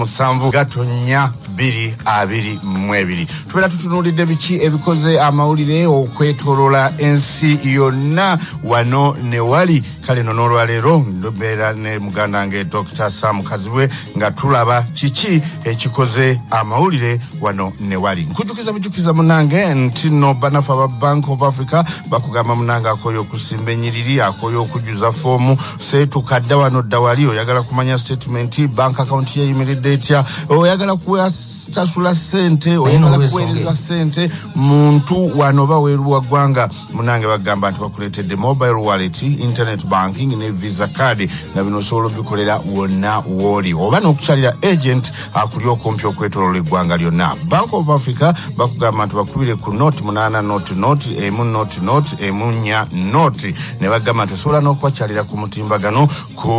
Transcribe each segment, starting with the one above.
7 gatonya 2 22. Tubeera tutunuulidde biki ebikoze amawulire okwetolola ensi yonna wano ne wali. Kale no n'olwaleero mbeera ne muganda wange Dr Sam Kazibwe nga tulaba kiki ekikoze amawulire wano ne wali. Nkujukiza bujukiza munange nti no banafe aba Bank of Africa bakugamba, munange, akoyo okusimba enyiriri, akoyo okujjuza foomu, seetukadda wano dda wali. Oyagala kumanya statement, bank account yeyimiridde etya, oyagala kusasula ssente, oyagala kuweereza ssente muntu wano oba weeru wa ggwanga, munange bagamba nti bakuleetedde mobile wallet, internet banking ne Visa card, nga bino osobola obikolera wonna wooli oba n'okukyalira agent akuli okumpi okwetolola eggwanga lyonna. Bank of Africa bakugamba nti bakubire ku 08 00 1 00 1 4 ne bagamba nti osobola n'okubakyalira ku mutimbagano ku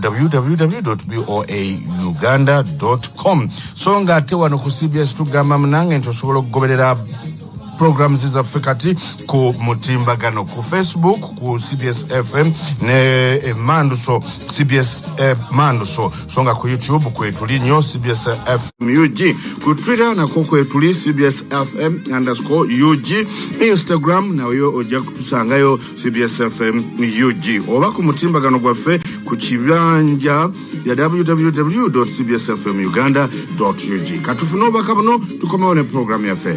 www boauganda com. So nga ate wano ku CBS tugamba munange nti osobola okugoberera programs zaffe kati ku mutimbagano ku Facebook ku CBS FM ne Emanduso, CBS Manduso. So nga ku YouTube kwetuli nnyo, CBS FM UG. Ku Twitter nakwo kwetuli, CBS FM_UG. Instagram nayo ojja kutusangayo, CBS FM UG, oba ku mutimbagano gwaffe ku kibanja ya www cbsfm uganda ug. Katufune obubaka buno, tukomewo ne programu yaffe.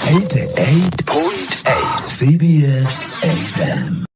88.8 CBS FM.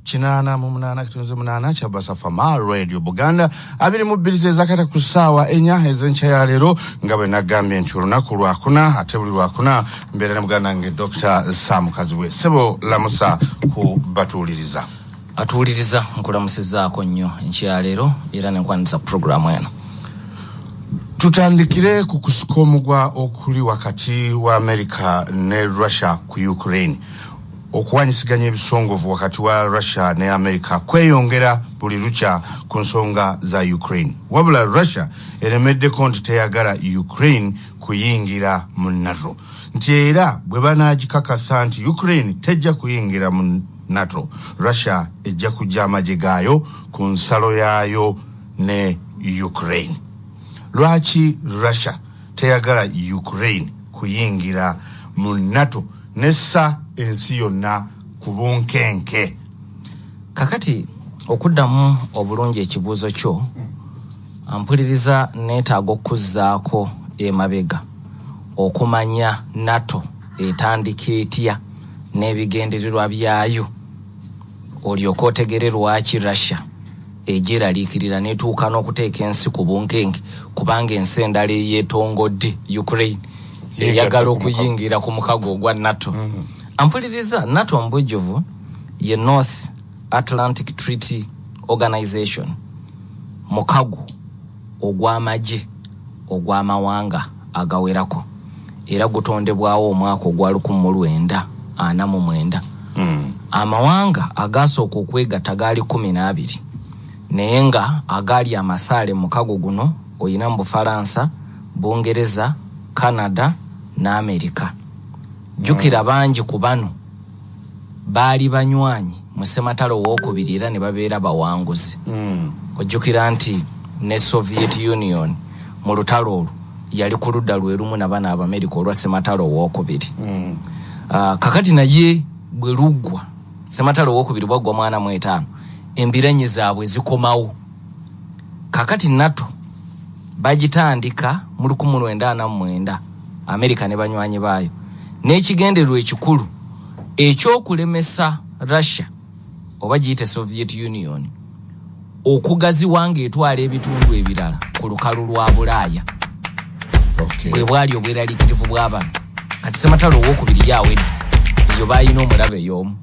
88.8 kya Basafama Radio Buganda, 22 zezakata ku ssaawa 4 ez'enkya ya leero. Nga bwe nagambye nti olunaku lwakuna, ate buli lwakuna mbeera ne muganda wange Dr Sam Kazibwe. Sebo, lamusa ku batuwuliriza. Atuwuliriza, nkulamusizaako nnyo enkya ya leero era nenkwaniriza puroguramu eno. Tutandikire ku kusika omugwa okuli wakati wa America ne Russia ku Ukraine. Okuwanyisiganya ebisongovu wakati wa Russia ne America kweyongera buli lukya ku nsonga za Ukraine, wabula Russia eremeddeko nti teyagala Ukraine kuyingira mu NATO, nti era bwe banagikakasa nti Ukraine tejja kuyingira mu NATO, Russia ejja kujja amagye gaayo ku nsalo yaayo ne Ukraine. Lwaki Russia teyagala Ukraine kuyingira mu NATO nessa ensi yonna ku bunkenke? Kakati okuddamu obulungi ekibuuzo kyo, mpuliriza, neetaaga okuzzaako emabega okumanya NATO etandika etya n'ebigendererwa byayo, olyoke otegere lwaki Russia egyeraliikirira netuuka n'okuteeka ensi ku bunkenke, kubanga ensi endala eyeetongodde, Ukraine, eyagala okuyingira ku mukago ogwa NATO. Ampuliriza, NATO mu bujjuvu ye North Atlantic Treaty Organization, mukago ogw'amagye ogw'amawanga agawerako, era gutondebwawo omwaka ogwa 1949. Amawanga agasooka okwegatta gaali 12, naye nga agaali amasaale mukago guno oyina mu Bufalansa, Bungereza, Canada ne Amerika. Jjukira bangi ku bano baali banywanyi mu ssematalo owookubiri era ne babeera bawanguzi. Ojjukira nti ne Soviet Union mu lutalo olwo yali ku ludda lwe lumu na bano Abamerika olwa ssematalo owookubiri. Kakati naye bwe luggwa, ssematalo owookubiri bwaggwa 45, embiranyi zaabwe zikomawo. Kakati NATO bagitandika mu 1949, Amerika ne banywanyi baayo, n'ekigendererwa ekikulu ekyokulemesa Russia oba giyite Soviet Union okugaziwa ng'etwala ebitundu ebirala ku lukalu lwa Bulaaya. Bwe bwali obweraliikirivu bw'abano. Kati ssematalo owookubiri yawedde, eyo baalina omulabe ey'omu.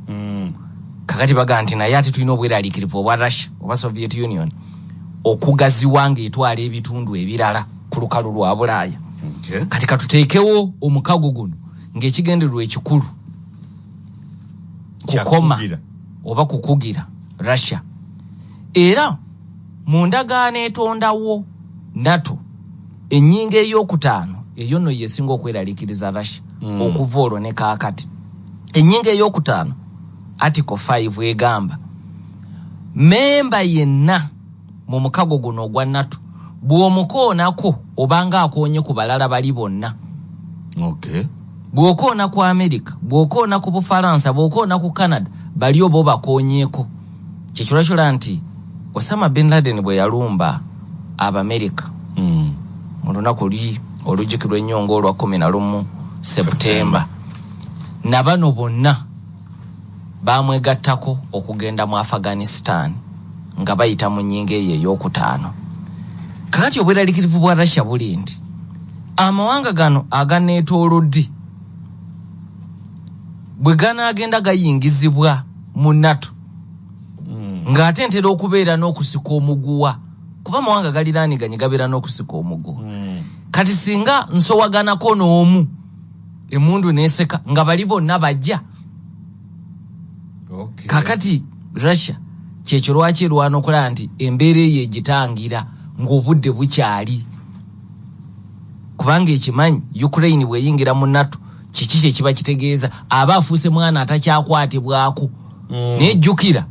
Kakati baga nti naye ate tulina obweraliikirivu obwa Russia oba Soviet Union okugaziwa ng'etwala ebitundu ebirala ku lukalu lwa Bulaaya. Kati katuteekewo omukago guno ng'ekigendererwa ekikulu kukoma oba kukugira Russia. Era mu ndagaano etondawo NATO, ennyingo ey'okutaano eyo nno yesinga okweraliikiriza Russia okuva olwo ne kaakati. Ennyingo ey'okutaano Article 5 egamba memba yenna mu mukago guno ogwa NATO bw'omukoonako obanga akoonye ku balala bali bonna. Bw'okoona ku Amerika, bw'okoona ku Bufalansa, bw'okoona ku Canada, bali oba obakoonyeeko. Kyekirwakyola nti Osama bin Laden bwe yalumba Abamerika mu lunaku luli olujjukirwa ennyo ng'olwa 11 Septemba, na bano bonna bamwegattako okugenda mu Afghanistan nga bayita mu nnyingo eyo ey'okutaano. Kakati obweraliikirivu bwa Russia buli nti amawanga gano aganeetoolodde bwe ganaagenda gayingizibwa mu NATO, ng'ate ntera okubeera n'okusika omuguwa, kuba amawanga galiraaniganye gabeera n'okusika omuguwa. Kati singa nsowaganako n'omu emundu n'eseka nga bali bonna bajja. Kakati Russia kyekyo lwaki erwana okulaba nti embeera eyo egitangira ng'obudde bukyali, kubanga ekimanyi Ukraine bw'eyingira mu NATO kiki kye kiba kitegeeza, aba afuuse mwana atakyakwatibwako. Naye jjukira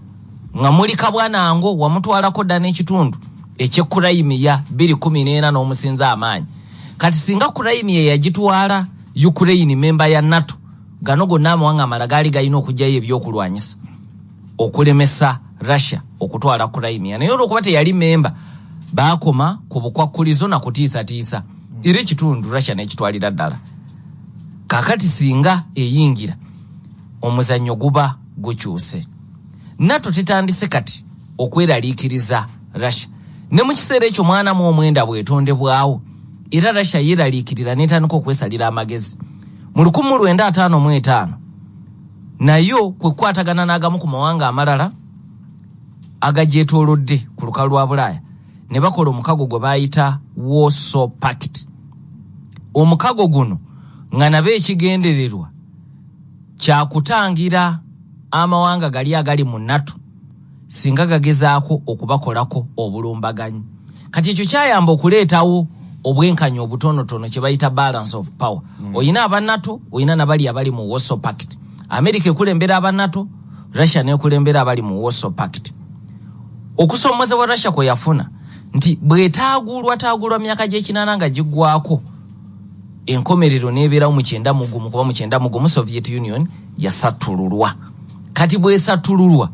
nga muli kabwanango wamutwalako dda n'ekitundu eky'e Crimea 2014 n'omusinza amaanyi. Kati singa Crimea yagitwala Ukraine memba ya NATO, gano gonna amawanga amalala gaali galina okuggyayo ebyokulwanyisa okulemesa Russia okutwala Crimea. Naye olw'okuba teyali memba, baakoma ku bukwakkulizo na kutiisatiisa, era ekitundu Russia n'ekitwalira ddala. Kaakati singa eyingira, omuzannyo guba gukyuse. NATO tetandise kati okweraliikiriza Russia. Ne mu kiseera ekyo 49 bw'etondebwawo, era Russia yeeraliikirira n'etandika okwesalira amagezi. Mu 1955 nayo kwe kukwatagana n'agamu ku mawanga amalala agagyetoolodde ku lukalu lwa Bulaaya ne bakola omukago gwe baayita Warsaw Pact. Omukago guno nga nabo ekigendererwa kya kutangira amawanga gali agali mu NATO singa gagezaako okubakolako obulumbaganyi. Kati ekyo kyayamba okuleetawo obwenkanya obutonotono kye bayita balance of power. Oyina aba NATO, oyina nabali abali mu Warsaw Pact. America ekulembera aba NATO, Russia n'ekulembera abali mu Warsaw Pact. Okusoomozebwa Russia kwe yafuna nti bw'etaagulwataagulwa myaka gy'ekinaana nga giggwako, enkomerero n'ebeerawo mu 91, kuba mu 91 Soviet Union yasattululwa. Kati bw'esattululwa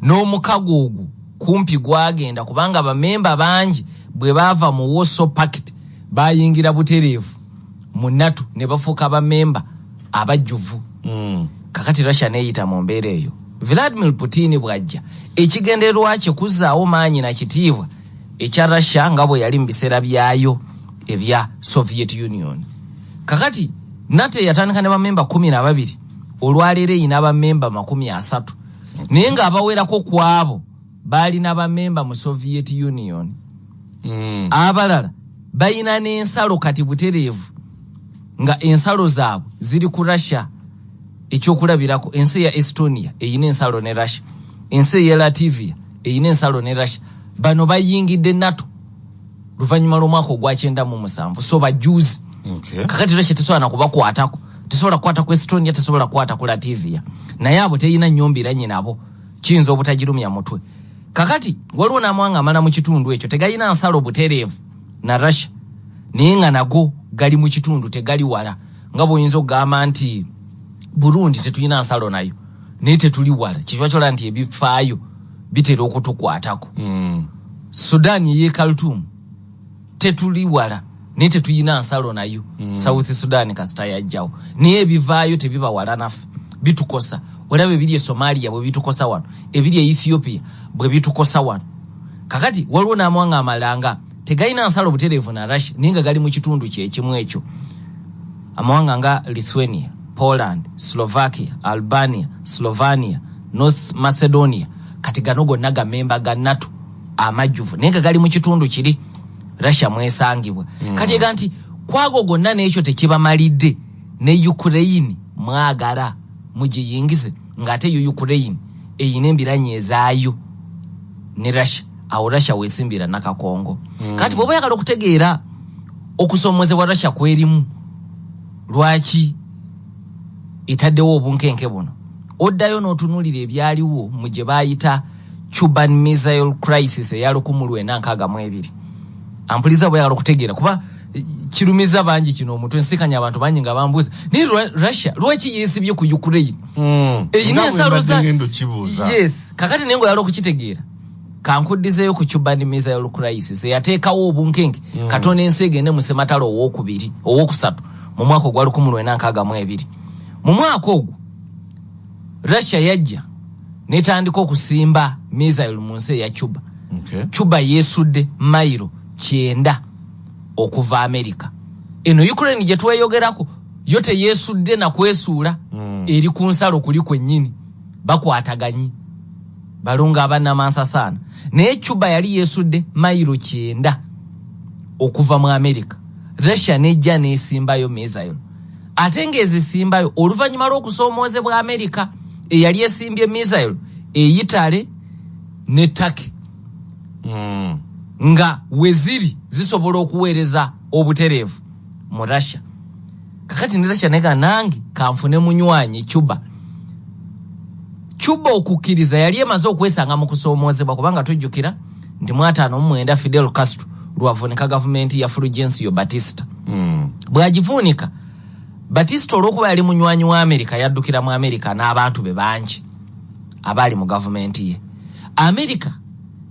n'omukago ogwo kumpi gwagenda, kubanga bamemba bangi bwe baava mu Warsaw Pact bayingira butereevu mu NATO ne bafuuka bamemba abajjuvu. Kakati Russia n'eyita mu mbeera eyo. Vladimir Putin bw'ajja, ekigendererwa kye kuzzaawo maanyi na kitiibwa ekya Russia nga bwe yali mu biseera byayo ebya Soviet Union. Kakati NATO yatandika ne bamemba 12, olwaleero eyina bamemba 30, naye ng'abawerako ku abo baalina bamemba mu Soviet Union. Abalala bayina n'ensalo kati butereevu nga ensalo zaabwe ziri ku Russia. Ekyokulabirako, ensi ya Estonia eyina ensalo ne Russia, ensi eya Latvia eyina ensalo ne Russia. Bano bayingidde NATO luvannyuma lw'omwaka ogwa 97, so bajuzi. Kakati Russia tesobola nakubakwatako, tesobola kukwata ku Estonia, tesobola kukwata ku Latvia, naye abo teyina nnyombiranye nabo, kiyinza obutagirumya mutwe. Kakati waliwo n'amawanga amala mu kitundu ekyo tegayina nsalo butereevu na Russia, naye nga nago gali mu kitundu, tegali wala. Nga bw'oyinza okugamba nti Burundi tetulina nsalo nayo, naye tetuli wala, kikiba kyola nti ebifaayo bitera okutukwatako. Sudan ey'e Khartoum tetuli wala, naye tetulina nsalo nayo. South Sudan kasita yajjawo, naye ebivaayo tebiba wala naffe, bitukosa. Olaba ebiri e Somalia bwe bitukosa wano, ebiri e Ethiopia bwe bitukosa wano. Kakati waliwo n'amawanga amalala nga tegalina nsalo butereevu na Russia, naye nga gali mu kitundu kyekimu ekyo. Amawanga nga Lithuania, Poland, Slovakia, Albania, Slovenia, North Macedonia, kati gano gonna gamemba ga NATO amajjuvu, naye nga gali mu kitundu kiri Russia mwesangibwa. Kati ega nti kwago gonna n'ekyo tekibamalidde, ne Ukraine mwagala mugiyingize, ng'ate yo Ukraine eyina embiranye ezaayo ne Russia. Awo Russia weesimbira nakakongo. Kati bw'oba oyagala okutegeera okusoomozebwa Russia kwerimu, lwaki etaddewo obunkenke buno, oddayo n'otunuulira ebyaliwo mu gye baayita Cuban Missile Crisis eya 1962. Ampuliza, bweyagala okutegeera, kuba kirumiza bangi kino omutwe, nsikanya abantu bangi nga bambuuza, naye Russia lwaki yeesibye ku Ukraine? Erina Nga bwe ensalo mbadde za ngenda okibuuza. Yes, kakati naye ngaoyala okukitegeera, kankuddizeeyo ku Cuban Missile Crisis eyateekawo obunkenke. Katonda ensi egende mu sematalo owokubiri owokusatu mu mwaka ogwa 1962. Mu mwaka ogwo Russia yajja netandika okusimba missile mu nsi eya Cuba. Cuba yeesudde mayiro 90 okuva America. Eno Ukraine gye tweyogerako yo teyeesudde nakwesuula, eri ku nsalo kuli kwennyini, bakwataganyi balongo abanamansasaana. Naye Cuba yali yeesudde mayiro 90 okuva mu America. Russia nejja nesimbayo missile, ate ng'ezisimbayo oluvannyuma lw'okusoomoozebwa America eyali esimbye missile eyitale ne Turkey, nga weziri zisobola okuweereza obutereevu mu Russia. Kakati ne Russia nega nange kanfune munywanyi Cuba. Cuba okukkiriza yali emaze okwesanga mu kusoomoozebwa, kubanga tujjukira nti mu 59 Fidel Castro lwavuunika gavumenti ya Fulgencio Batista. Bw'agivuunika Batista, olw'okuba yali munywanyi wa Amerika, yaddukira mu Amerika n'abantu be bangi abaali mu gavumenti ye. Amerika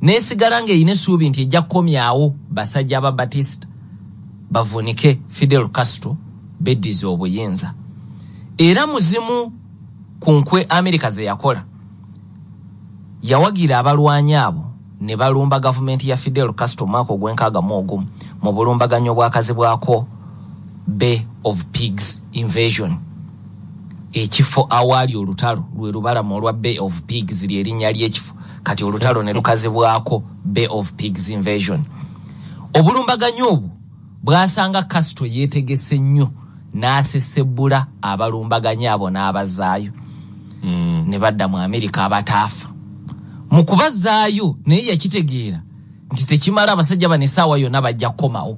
nesigala ng'erina essuubi nti ejja kukomyawo basajja ba Batista bavuunike Fidel Castro beddize obuyinza. Era muzimu ku nkwe Amerika ze yakola, yawagira abalwanyi abo ne balumba gavumenti ya Fidel Castro omwaka ogw'e61 mu bulumbaganyi obwakazibwako Bay of Pigs invasion. Ekifo awaali olutalo lwe lubalama olwa Bay of Pigs, lyerinnya ly'ekifo. Kati olutalo ne lukazibwako Bay of Pigs invasion. Obulumbaganyi obwo bwasanga Castro yeetegese nnyo, n'asesebbula abalumbaganyi abo n'abazaayo ne badda mu Amerika abataafa. Mu kubazaayo naye yakitegeera nti tekimala, abasajja bano essaawa yonna bajja kukomawo,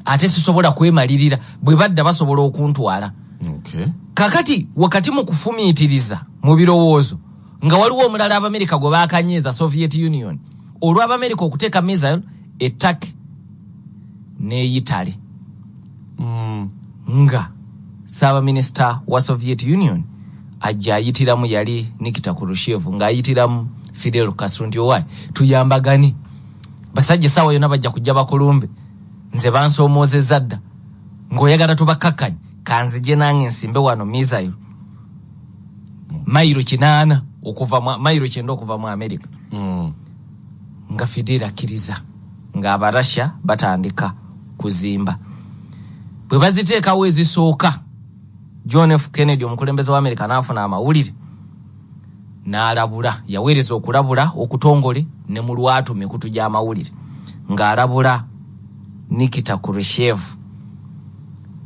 ate sisobola kwemalirira, bwe badda basobola okuntwala. Kakati wakati mu kufumiitiriza mu birowoozo, nga waliwo omulala Abamerika gwe bakanyiiza, Soviet Union, olw'Abamerika okuteeka missile e Turkey n'eyitale, nga saabaminisita wa Soviet Union ajja ayitiramu, yali Nikita Khrushchev, ng'ayitiramu Fidel Castro nti, "Owaayi, tuyambagane, basajja essaawa yonna bajja kujja bakulumbe, nze bansoomoozezza dda, ng'oyagala tubakkakkanye, kanzije nange nsimbe wano missile mayiro 80 okuva mu mayiro 90 okuva mu Amerika." Nga Fidel akkiriza, ng'Abarasha batandika kuzimba. Bwe baziteekawo ezisooka, John F Kennedy, omukulembeze wa Amerika, n'afuna amawulire n'alabula. Yaweereza okulabula okutongole ne mu lwatu mikutu gy'amawulire, ng'alabula Nikita Khrushchev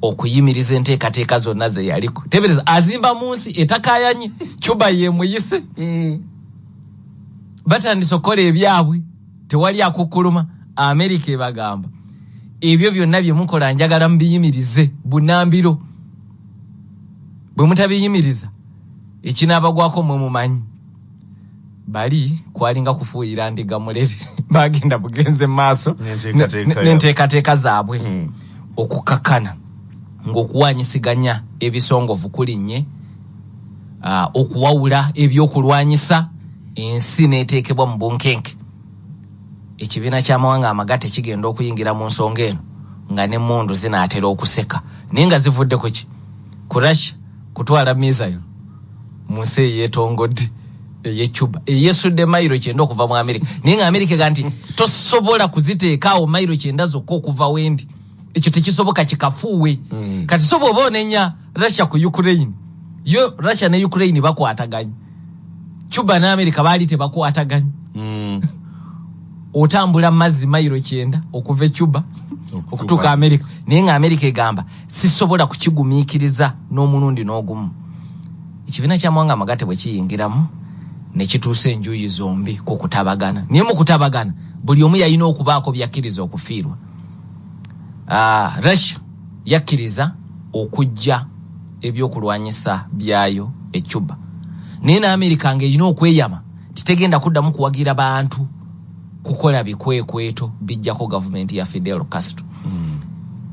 okuyimiriza enteekateeka zonna ze yaliko. Tebereza azimba mu nsi etakayanye, Cuba yemuyise. Batandise okukola ebyabwe, tewali akukkuluma. Amerika ebagamba ebyo byonna bye mukola njagala mubiyimirize bunambiro, bwe mutabiyimiriza ekinaabagwako mwe mumanyi. Bali kwalinga kufuuyira ndiga mulere, bagenda bugenze mu maaso n'enteekateeka zaabwe. Okukakkana ng'okuwanyisiganya ebisongovu kulinnye, okuwawula ebyokulwanyisa, ensi n'eteekebwa mu bunkenke. Ekibiina ky'amawanga amagatte kigenda okuyingira mu nsonga eno nga n'emmundu zinaatera okuseka, naye nga zivudde ku ki? Ku Russia kutwala missile mu nsi eyeetongodde ey'e Cuba, eyesudde mayiro 90 okuva mu Amerika, naye nga Amerika ega nti tosobola kuziteekaawo mayiro 90 zokka okuva wendi, ekyo tekisoboka, kikafuuwe. Kati so bw'oba onenya Russia ku Ukraine, yo Russia ne Ukraine bakwataganye, Cuba ne Amerika baali tebakwataganye. Otambula mazzi mayiro 90 okuva e Cuba okutuuka Amerika, naye nga Amerika egamba sisobola kukigumiikiriza n'omulundi n'ogumu. Ekibiina ky'amawanga amagatte bwe kiyingiramu ne kituusa enjuyi zombi ku kutabagana, naye mu kutabagana buli omu yalina okubaako byakkiriza okufiirwa. Russia yakkiriza okujja ebyokulwanyisa byayo e Cuba, naye ne Amerika ng'erina okweyama titegenda kuddamu kuwagira bantu kukola bikwekweto bijjako gavumenti ya Fidel Castro.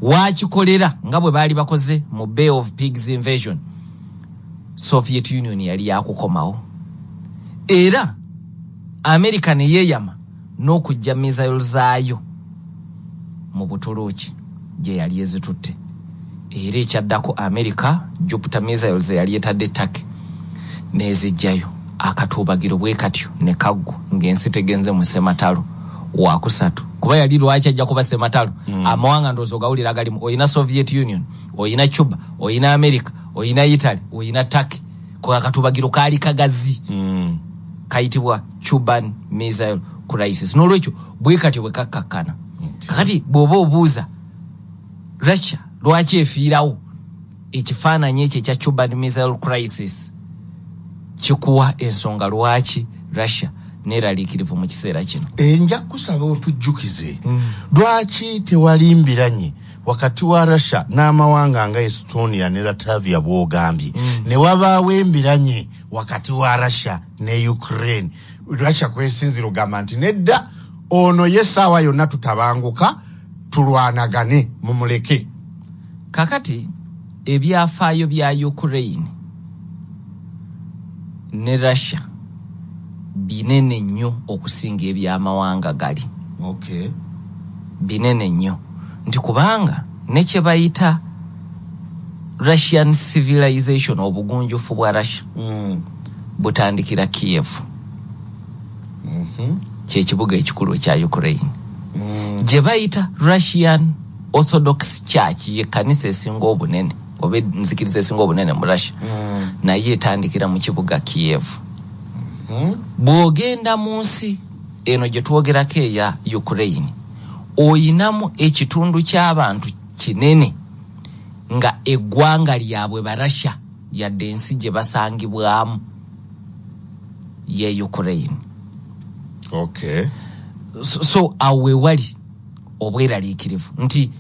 Wakikolera nga bwe baali bakoze mu Bay of Pigs invasion, Soviet Union yali yakukomawo, era Amerika ne yeeyama n'okujja missile zaayo mu Butuluuki gye yali ezitutte. Era ekyaddako Amerika Jupiter missiles eyali etadde Turkey n'ezijjayo. Akatuubagiro bwe katyo ne kaggwa ng'ensi tegenze mu ssematalo wakusatu, kuba yali lwaki ajja kuba ssematalo? Amawanga ndowooza ogawulira agalimu, oyina Soviet Union, oyina Cuba, oyina America, oyina Italy, oyina Turkey. Ko akatuubagiro kaali kagazi, kayitibwa Cuban Missile Crisis. N'olwekyo bwe katyo bwe kakkakkana. Kakati bw'oba obuuza Russia lwaki efiirawo, ekifaananyi ekyo ekya Cuban Missile Crisis kikuwa ensonga lwaki Russia neeraliikirivu mu kiseera kino. Nja kusaba otujjukize lwaki tewali mbiranye wakati wa Russia n'amawanga nga Estonia ne Latvia bw'ogambye, ne wabaawo embiranye wakati wa Russia ne Ukraine. Russia kwesinzira ogamba nti nedda, ono ye essaawa yonna tutabanguka tulwanagane, mumuleke. Kakati ebyafaayo bya Ukraine ne Russia binene nnyo okusinga ebyamawanga gali. Binene nnyo nti kubanga ne kye bayita Russian civilization, obugunjufu bwa Russia, butandikira Kiev, kyekibuga ekikulu ekya Ukraine, gye bayita Russian Orthodox Church, ye kanisa esinga obunene oba enzikiriza esinga obunene mu Russia, naye etandikira mu kibuga Kiev. Bw'ogenda mu nsi eno gye twogerako eya Ukraine, oyinamu ekitundu ky'abantu kinene nga eggwanga lyabwe Barasha, yadde ensi gye basangibwamu ye Ukraine. So awo we wali obweraliikirivu nti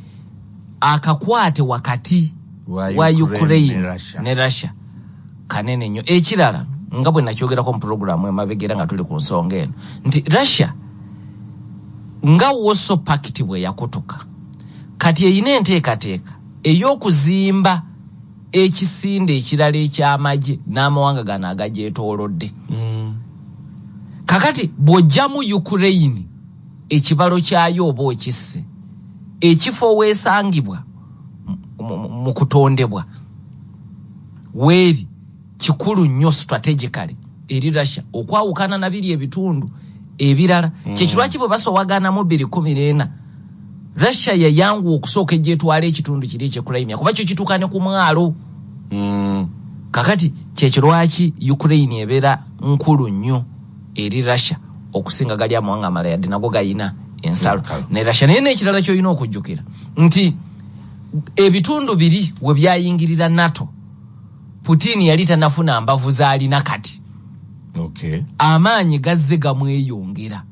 akakwate wakati wa Ukraine ne Russia kanene nnyo. Ekirala, nga bwe nakyogerako mu puroguramu emabegera nga tuli ku nsonga eno, nti Russia nga Warsaw Pact bwe yakutuka, kati erina enteekateeka ey'okuzimba ekisinde ekirala eky'amagye n'amawanga gano agagyetoolodde. Kakati bw'ojjamu Ukraine ekibalo kyayo oba okisse, ekifo weesangibwa mu kutondebwa weeri kikulu nnyo strategically eri Russia okwawukana na biri ebitundu ebirala. Kyekirwaki bwe basowaganamu 2014 Russia yayanguwa okusooka egyetwala ekitundu kiri ekye Crimea, kuba kyo kituuka ne ku mwalo. Kakati kyekirwaki Ukraine ebeera nkulu nnyo eri Russia okusinga gali amawanga amalala, yadde nago gayina ensalo ne Russia. Naye n'ekirala ky'olina okujjukira nti Ebitundu biri we byayingirira NATO, Putin yali tanafuna mbavu zaalina kati. Amaanyi gazze gamweyongera.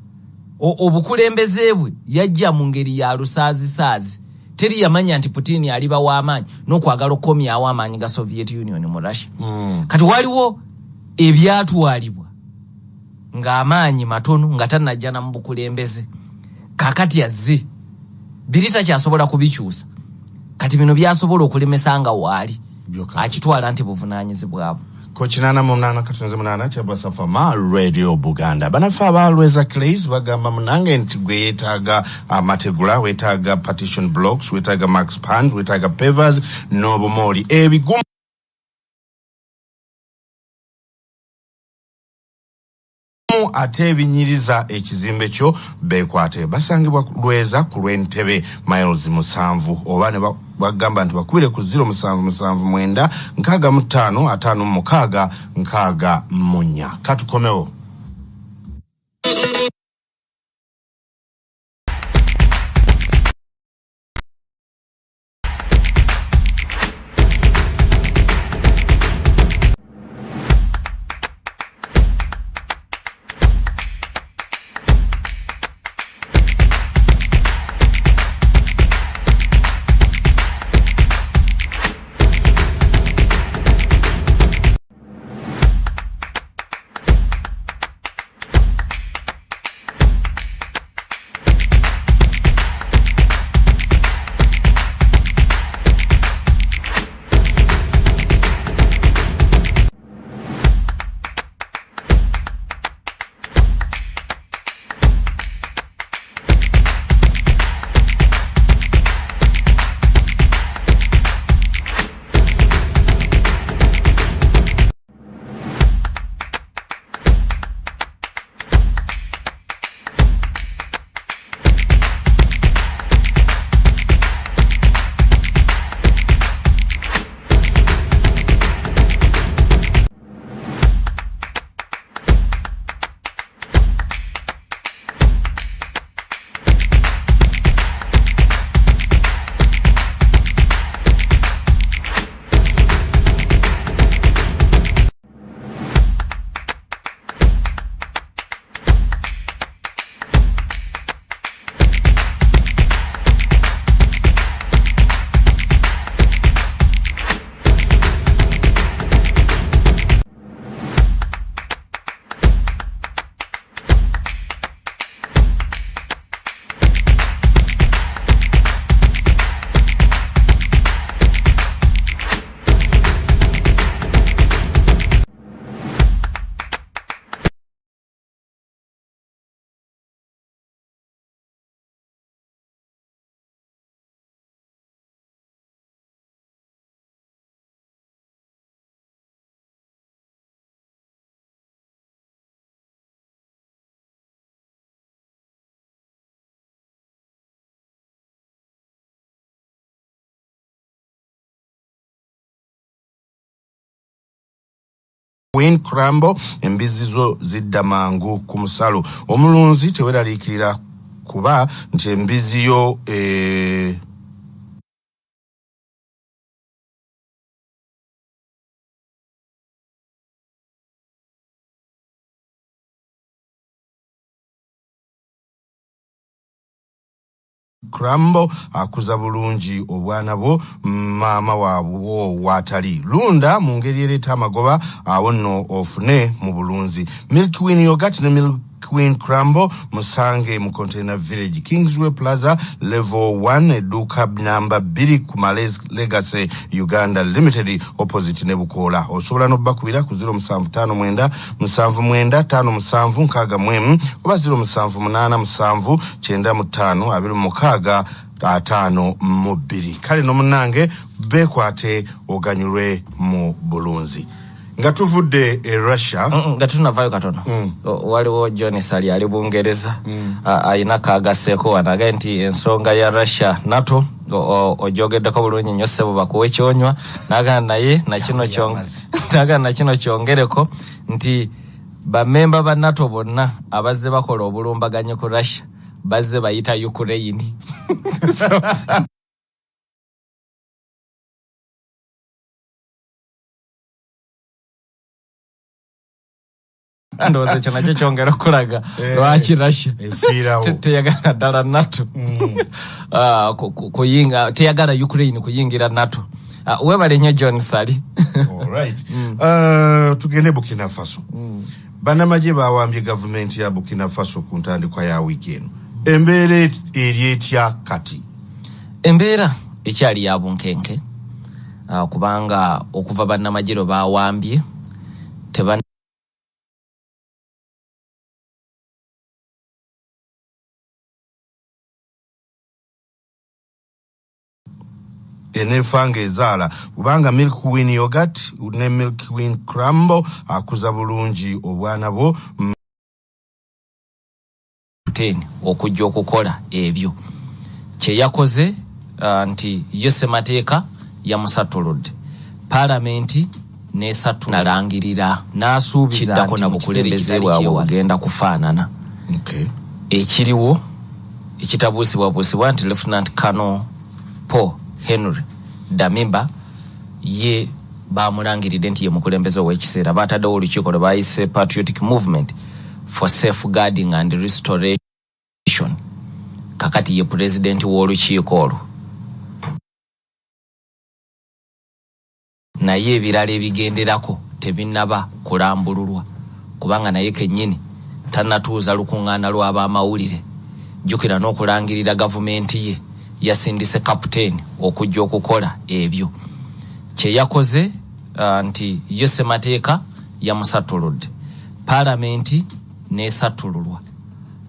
Obukulembeze bwe yajja mu ngeri ya lusaazisaazi. Teri yamanya nti Putin aliba w'amaanyi n'okwagala okukomyawo amaanyi ga Soviet Union mu Russia. Kati waliwo ebyatwalibwa ng'amaanyi matono nga tannajja na mu bukulembeze. Kaakati azze, biri takyasobola kubikyusa. Kati bino byasobola okulemesa nga waali akitwala nti buvunaanyizibwa bwe. Ko 88.8 kyabasafama Radio Buganda. Banaffe abalweza Clays bagamba munange nti gwe yeetaaga amategula, weetaaga partition blocks, weetaaga max pans, weetaaga pavers n'obumooli ebigumu ate ebinyiriza ekizimbe kyo. Beekwate, basangibwa Lweza ku lw'Entebe miles 7, oba ne bagamba nti bakubire ku 0779 65 56 64. Katukomewo. Win Crambo, embizzi zo zidda mangu ku musalo. Omulunzi teweraliikirira kuba nti embizzi yo Crambo akuza bulungi obwana bwo maama waabwo waatali. Lunda mu ngeri ereeta amagoba, awo nno ofune mu bulunzi. Milk Queen Yogurt ne Milk Queen Crambo musange mu Container Village, Kingsway Plaza, level 1, edduuka namba 2 ku Males Legacy Uganda Limited, opposite ne Bukoola. Osobola n'obbakubira ku 0759 79 57 61 oba 0787 95 26 52. Kale nomunnange beekwate oganyulwe mu bulunzi. Nga tuvudde e Russia, Nga tunavayo katono, waliwo John Sali ali Bungereza, ayina kagaseeko wano agaye nti ensonga ya Russia NATO ojogeddeko bulungi nnyo ssebo, bakuwe kyonywa. Nagamba naye nakino nagamba nakino kyongereko nti bamemba ba NATO bonna abazze bakola obulumbaganyi ku Russia bazze bayita Ukraine. So, Ndowooza ekyo nakyo kyongera okulaga lwaki Russia teyagala ddala NATO kuyinga, teyagala Ukraine kuyingira NATO. Webale nnyo John Sali. Alright. Tugende Burkina Faso. Bannamagye bawambye gavumenti ya Burkina Faso ku ntandikwa ya wiiki eno. Embeera eri etya kati? Embeera ekyali ya bunkenke, kubanga okuva bannamagye lwe bawambye Enefa ezaala, kubanga Milk Win yogurt ne Milk Win crumble akuza bulungi obwana bwo. 10 okujja okukola ebyo kye yakoze, nti ye ssemateeka yamusattuludde, paalamenti n'esatu nalangirira n'asuubiza Kiddako nti na mu kiseera bukulembeze ekitali bwabwe kyewala bugenda kufaanana. Ekiriwo ekitabuusibwabuusibwa nti Lieutenant Colonel Paul Henry Damiba ye bamulangiridde nti ye mukulembeze ow'ekiseera. Bataddewo olukiiko lwe bayise Patriotic Movement for Safeguarding and Restoration. Kakati ye pulezidenti w'olukiiko olwo, naye ebirala ebigenderako tebinnaba kulambululwa kubanga naye kennyini tannatuuza lukuŋŋaana lw'abamawulire. Jjukira n'okulangirira gavumenti ye yasindise kapiteeni okujja okukola ebyo kye yakoze, nti ye ssemateeka yamusattuludde, paalamenti n'esattululwa,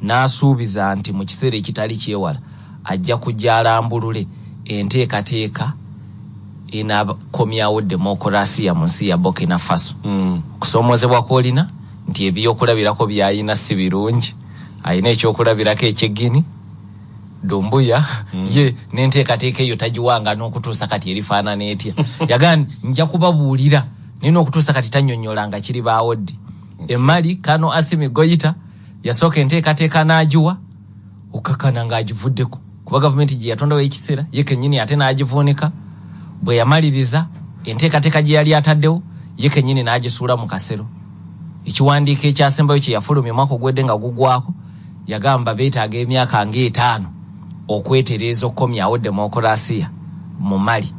n'asuubiza nti mu kiseera ekitali kyewala ajja kujja alambulule enteekateeka enaakomyawo demokurasiya mu nsi ya Burkina Faso. Okusoomoozebwa kw'olina nti ebyokulabirako by'ayina si birungi. Alina ekyokulabirako eky'e Guinea, Doumbouya, ye n'enteekateeka eyo tagiwanga n'okutuusa kati erifaanana etya. Yagaa nja kubabuulira, naye n'okutuusa kati tannyonnyolanga kiribaawo ddi. E Mali, Colonel Assimi Goïta yasooka enteekateeka n'agiwa, okkakkana ng'agivuddeko kuba gavumenti gye yatondawo ekiseera ye kennyini ate n'agivuunika. Bwe yamaliriza enteekateeka gye yali ataddewo, ye kennyini n'agisuula mu kasero. Ekiwandiiko ekyasembayo kye yafulumya omwaka ogwedde nga gugwako, yagamba beetaaga emyaka ng'etaano okwetereeza okukomyawo demokurasiya mu Mali.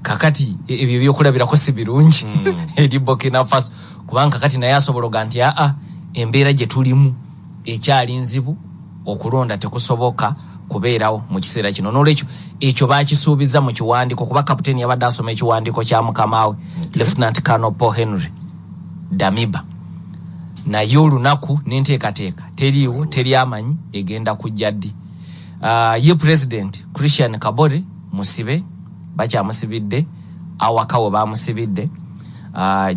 Kakati ebyo ebyokulabirako si birungi eri Burkina Faso, kubanga kakati naye asobola oga nti aa, embeera gye tulimu ekyali nzibu, okulonda tekusoboka kubeerawo mu kiseera kino. N'olwekyo ekyo bakisuubiza mu kiwandiiko, kuba kapiteeni yabadde asoma ekiwandiiko kya mukama we, Lieutenant Colonel Paul Henry Damiba, naye olunaku n'enteekateeka teriiwo, teri amanyi egenda kujja ddi. Ye President Christian Kabore musibe, bakyamusibidde awaka we bamusibidde.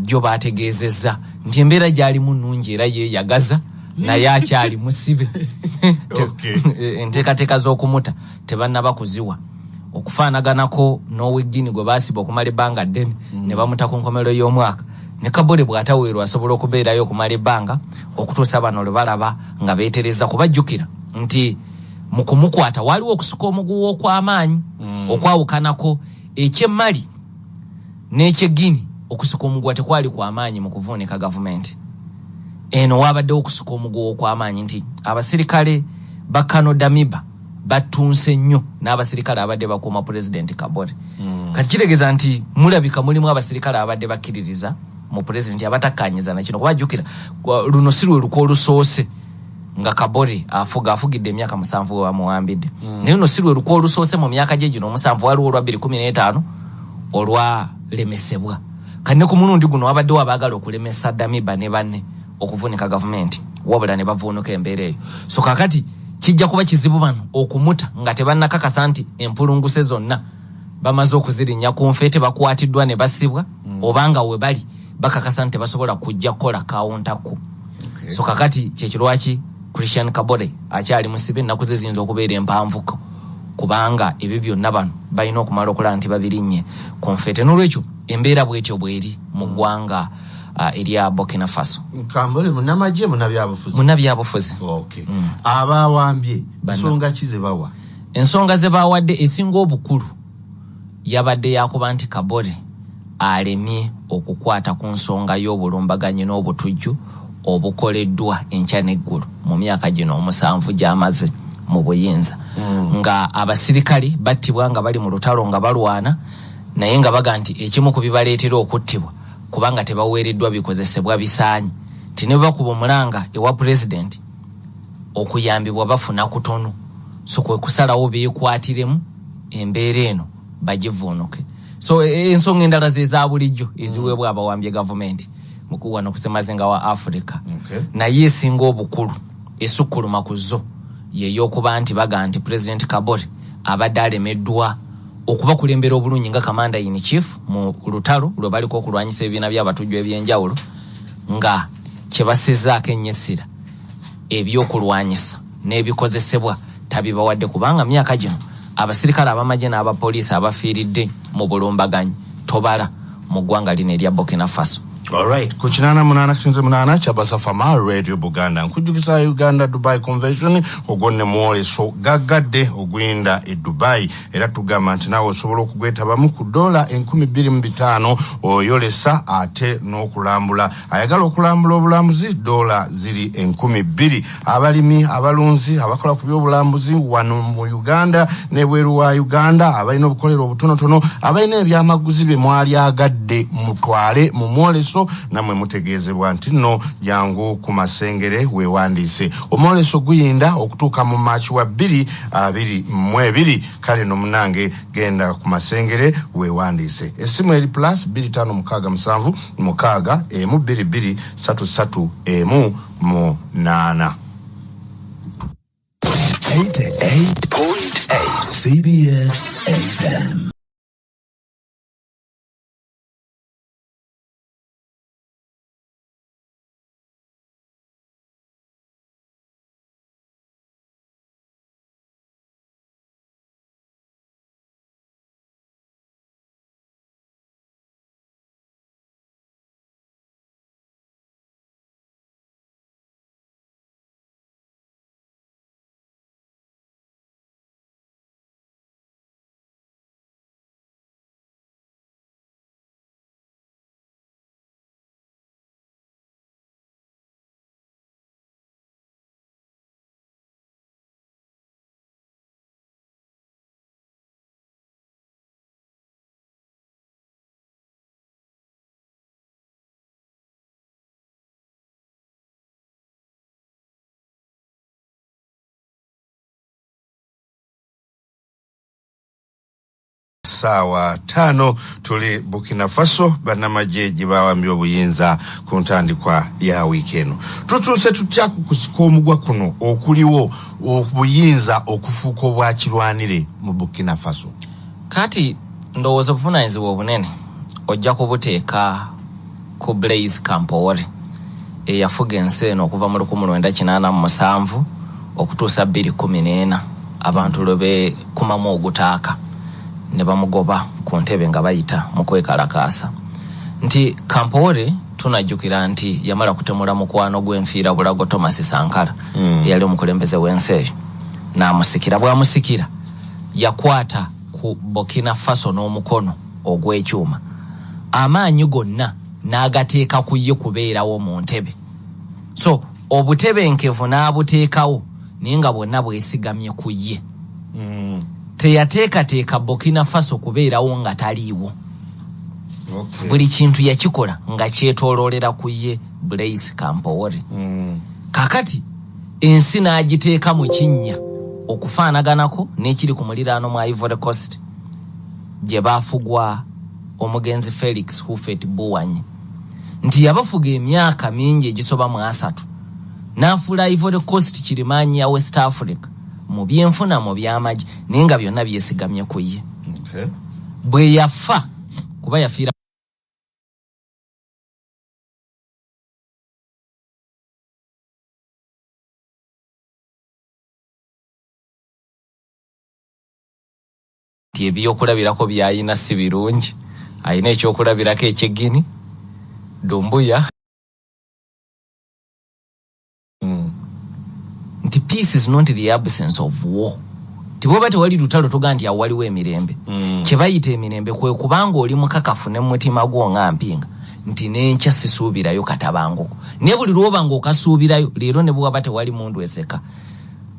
Jo bategeezezza nti embeera gy'alimu nnungi era yeeyagaza, naye akyali musibe. Enteekateeka z'okumuta tebannaba kuziwa. Okufaanaganako n'ow'e Guinea gwe baasiba okumala ebbanga ddene ne bamuta ku nkomerero y'omwaka, ne Kabore bw'ataweerwa asobola okubeerayo okumala ebbanga okutuusa bano lwe balaba nga beetereza. Kubajjukira nti mu kumukwata waliwo okusika omuguwa okw'amaanyi, okwawukanako eky'e Mali n'eky'e Guinea, okusika omuguwa tekwali kw'amaanyi mu kuvuunika gavumenti. Eno wabaddewo okusika omuguwa okw'amaanyi nti abasirikale ba Colonel Damiba batunse nnyo n'abasirikale abadde bakuuma Pulezidenti Kabore. Kati kitegeeza nti mulabika mulimu abasirikale abadde bakkiririza mu pulezidenti abatakkanyiza nakino, kuba jjukira luno si lwe lukwa olusoose nga Kabore afuga, afugidde emyaka 7 we bamuwambidde, naye luno si lwe lukwa olusoose mu myaka gye gino 7. Waliwo olwa 2015 olwalemesebwa. Kati ne ku mulundi guno wabaddewo abaagala okulemesa Damiba ne banne okuvuunika gavumenti, wabula ne bavuunuka embeera eyo. So kakati kijja kuba kizibu bano okumuta nga tebannakakasa nti empulunguse zonna bamaze okuzirinnya ku nfeete, bakwatiddwa ne basibwa, obanga we bali bakakasa nti tebasobola kujja kukola counter coup. So kakati kyekyo lwaki Christian Kabore akyali musibe. Ennaku ze ziyinza okubeera empanvuko, kubanga ebyo byonna bano balina okumala okulaba nti babirinnye ku nfeete. N'olwekyo embeera bwetyo bweri mu ggwanga erya Burkina Faso. Kabore munnamagye, munnabyabufuzi? Munnabyabufuzi. Okay. Abawambye, nsonga ki ze bawa? Ensonga ze bawadde esinga obukulu yabadde yakuba nti Kabore alemye okukwata ku nsonga y'obulumbaganyi n'obutujju. obukoleddwa enkya n'eggulo mu myaka gino 7 gy'amaze mu buyinza. Nga abasirikale battibwa nga bali mu lutalo nga balwana, naye nga baga nti ekimu ku bibaleetera okuttibwa kubanga tebaweereddwa bikozesebwa bisaanyi, nti ne bakuba omulanga ewa pulezidenti okuyambibwa bafuna kutono, so kwe kusalawo beekwatiremu embeera eno bagivuunuke. So ensonga endala ze za bulijjo eziweebwa abawambye gavumenti wano ku ssemazinga wa Africa. Naye esinga obukulu esukkuluma ku zo y'ey'okuba nti baga nti Pulezidenti Kabore abadde alemeddwa okubakulembera obulungi nga Commander in Chief mu lutalo lwe baliko okulwanyisa ebibiina by'abatujju eby'enjawulo, nga kye basizzaako ennyo essira ebyokulwanyisa n'ebikozesebwa tabibawadde, kubanga myaka gino abasirikale ab'amagye n'abapoliisi abafiiridde mu bulumbaganyi tobala mu ggwanga lino erya Burkina Faso. Alright, ku 88.8 Kyabasafama Radio Buganda. Nkujjukiza Uganda Dubai Convention, ogwo ne mwoleso gaggadde oguyinda e Dubai, era tugamba nti naawe osobola okugwetabamu ku $2,500 oyolesa ate n'okulambula. Ayagala okulambula obulambuzi $ziri 2,000. Abalimi, abalunzi, abakola ku by'obulambuzi wano mu Uganda n'ebweru wa Uganda, abalina obukolero obutonotono, abalina ebyamaguzi bye mwalyagadde mutwale mu mwoleso, nammwe mutegeezebwa nti nno jangu ku Masengere weewandiise. Omwoleso guyinda okutuuka mu Maaci wa 2022. Kale no munange genda ku Masengere weewandiise. Essimu eri plus 2567 6 1 2 3 3 1 8. 88.8 CBS FM. Saawa 5 tuli Burkina Faso, bannamagye gye bawambye obuyinza ku ntandikwa ya wiiki eno. Tutuuse tutya ku kusika omugwa kuno okuliwo obuyinza okufuuka obwakirwanire mu Burkina Faso? Kati ndowooza obuvunaanyizibwa obunene ojja kubuteeka ku Blaise Compaoré eyafuga ensi eno okuva mu 1987 okutuusa 2014, abantu lwe beekumamu ogutaaka ne bamugoba ku ntebe nga bayita mu kwekalakaasa. Nti Compaoré tunajjukira nti yamala kutemula mukwano gw'enfiira bulago Thomas Sankara, eyali omukulembeze w'ensi eyo, n'amusikira. Bw'amusikira yakwata ku Burkina Faso n'omukono ogw'ekyuma, amaanyi gonna n'agateeka ku ye kubeerawo mu ntebe. So obutebenkevu n'abuteekawo, naye nga bwonna bwesigamye ku ye. Teyateekateeka Burkina Faso kubeerawo nga taliiwo. Buli kintu yakikola nga kyetooloolera ku ye Blaise Compaoré. Kaakati ensi n'agiteeka mu kinnya okufaanaganako n'ekiri ku muliraano mu Ivory Coast gye baafugwa omugenzi Felix Houphouët-Boigny, nti yabafuga emyaka mingi egisoba mu 30 n'afuula Ivory Coast kirimaanyi ya West Africa mu byenfuna, mu byamagye, naye nga byonna byesigamye ku ye. Bwe yafa, kuba yafiira nti ebyokulabirako by'ayina si birungi. Ayina ekyokulabirako eky'e Guinea, Doumbouya, nti peace is not the absence of war. Tibwoba tewali lutalo toga nti awo waliwo emirembe. Kye bayita emirembe kwe kubanga oli mukakafu ne mutima gwo nga mpinga Nti n'enkya sisuubirayo katabanguko, naye buli lwoba ng'okasuubirayo leero ne bwewaba tewali mundu eseka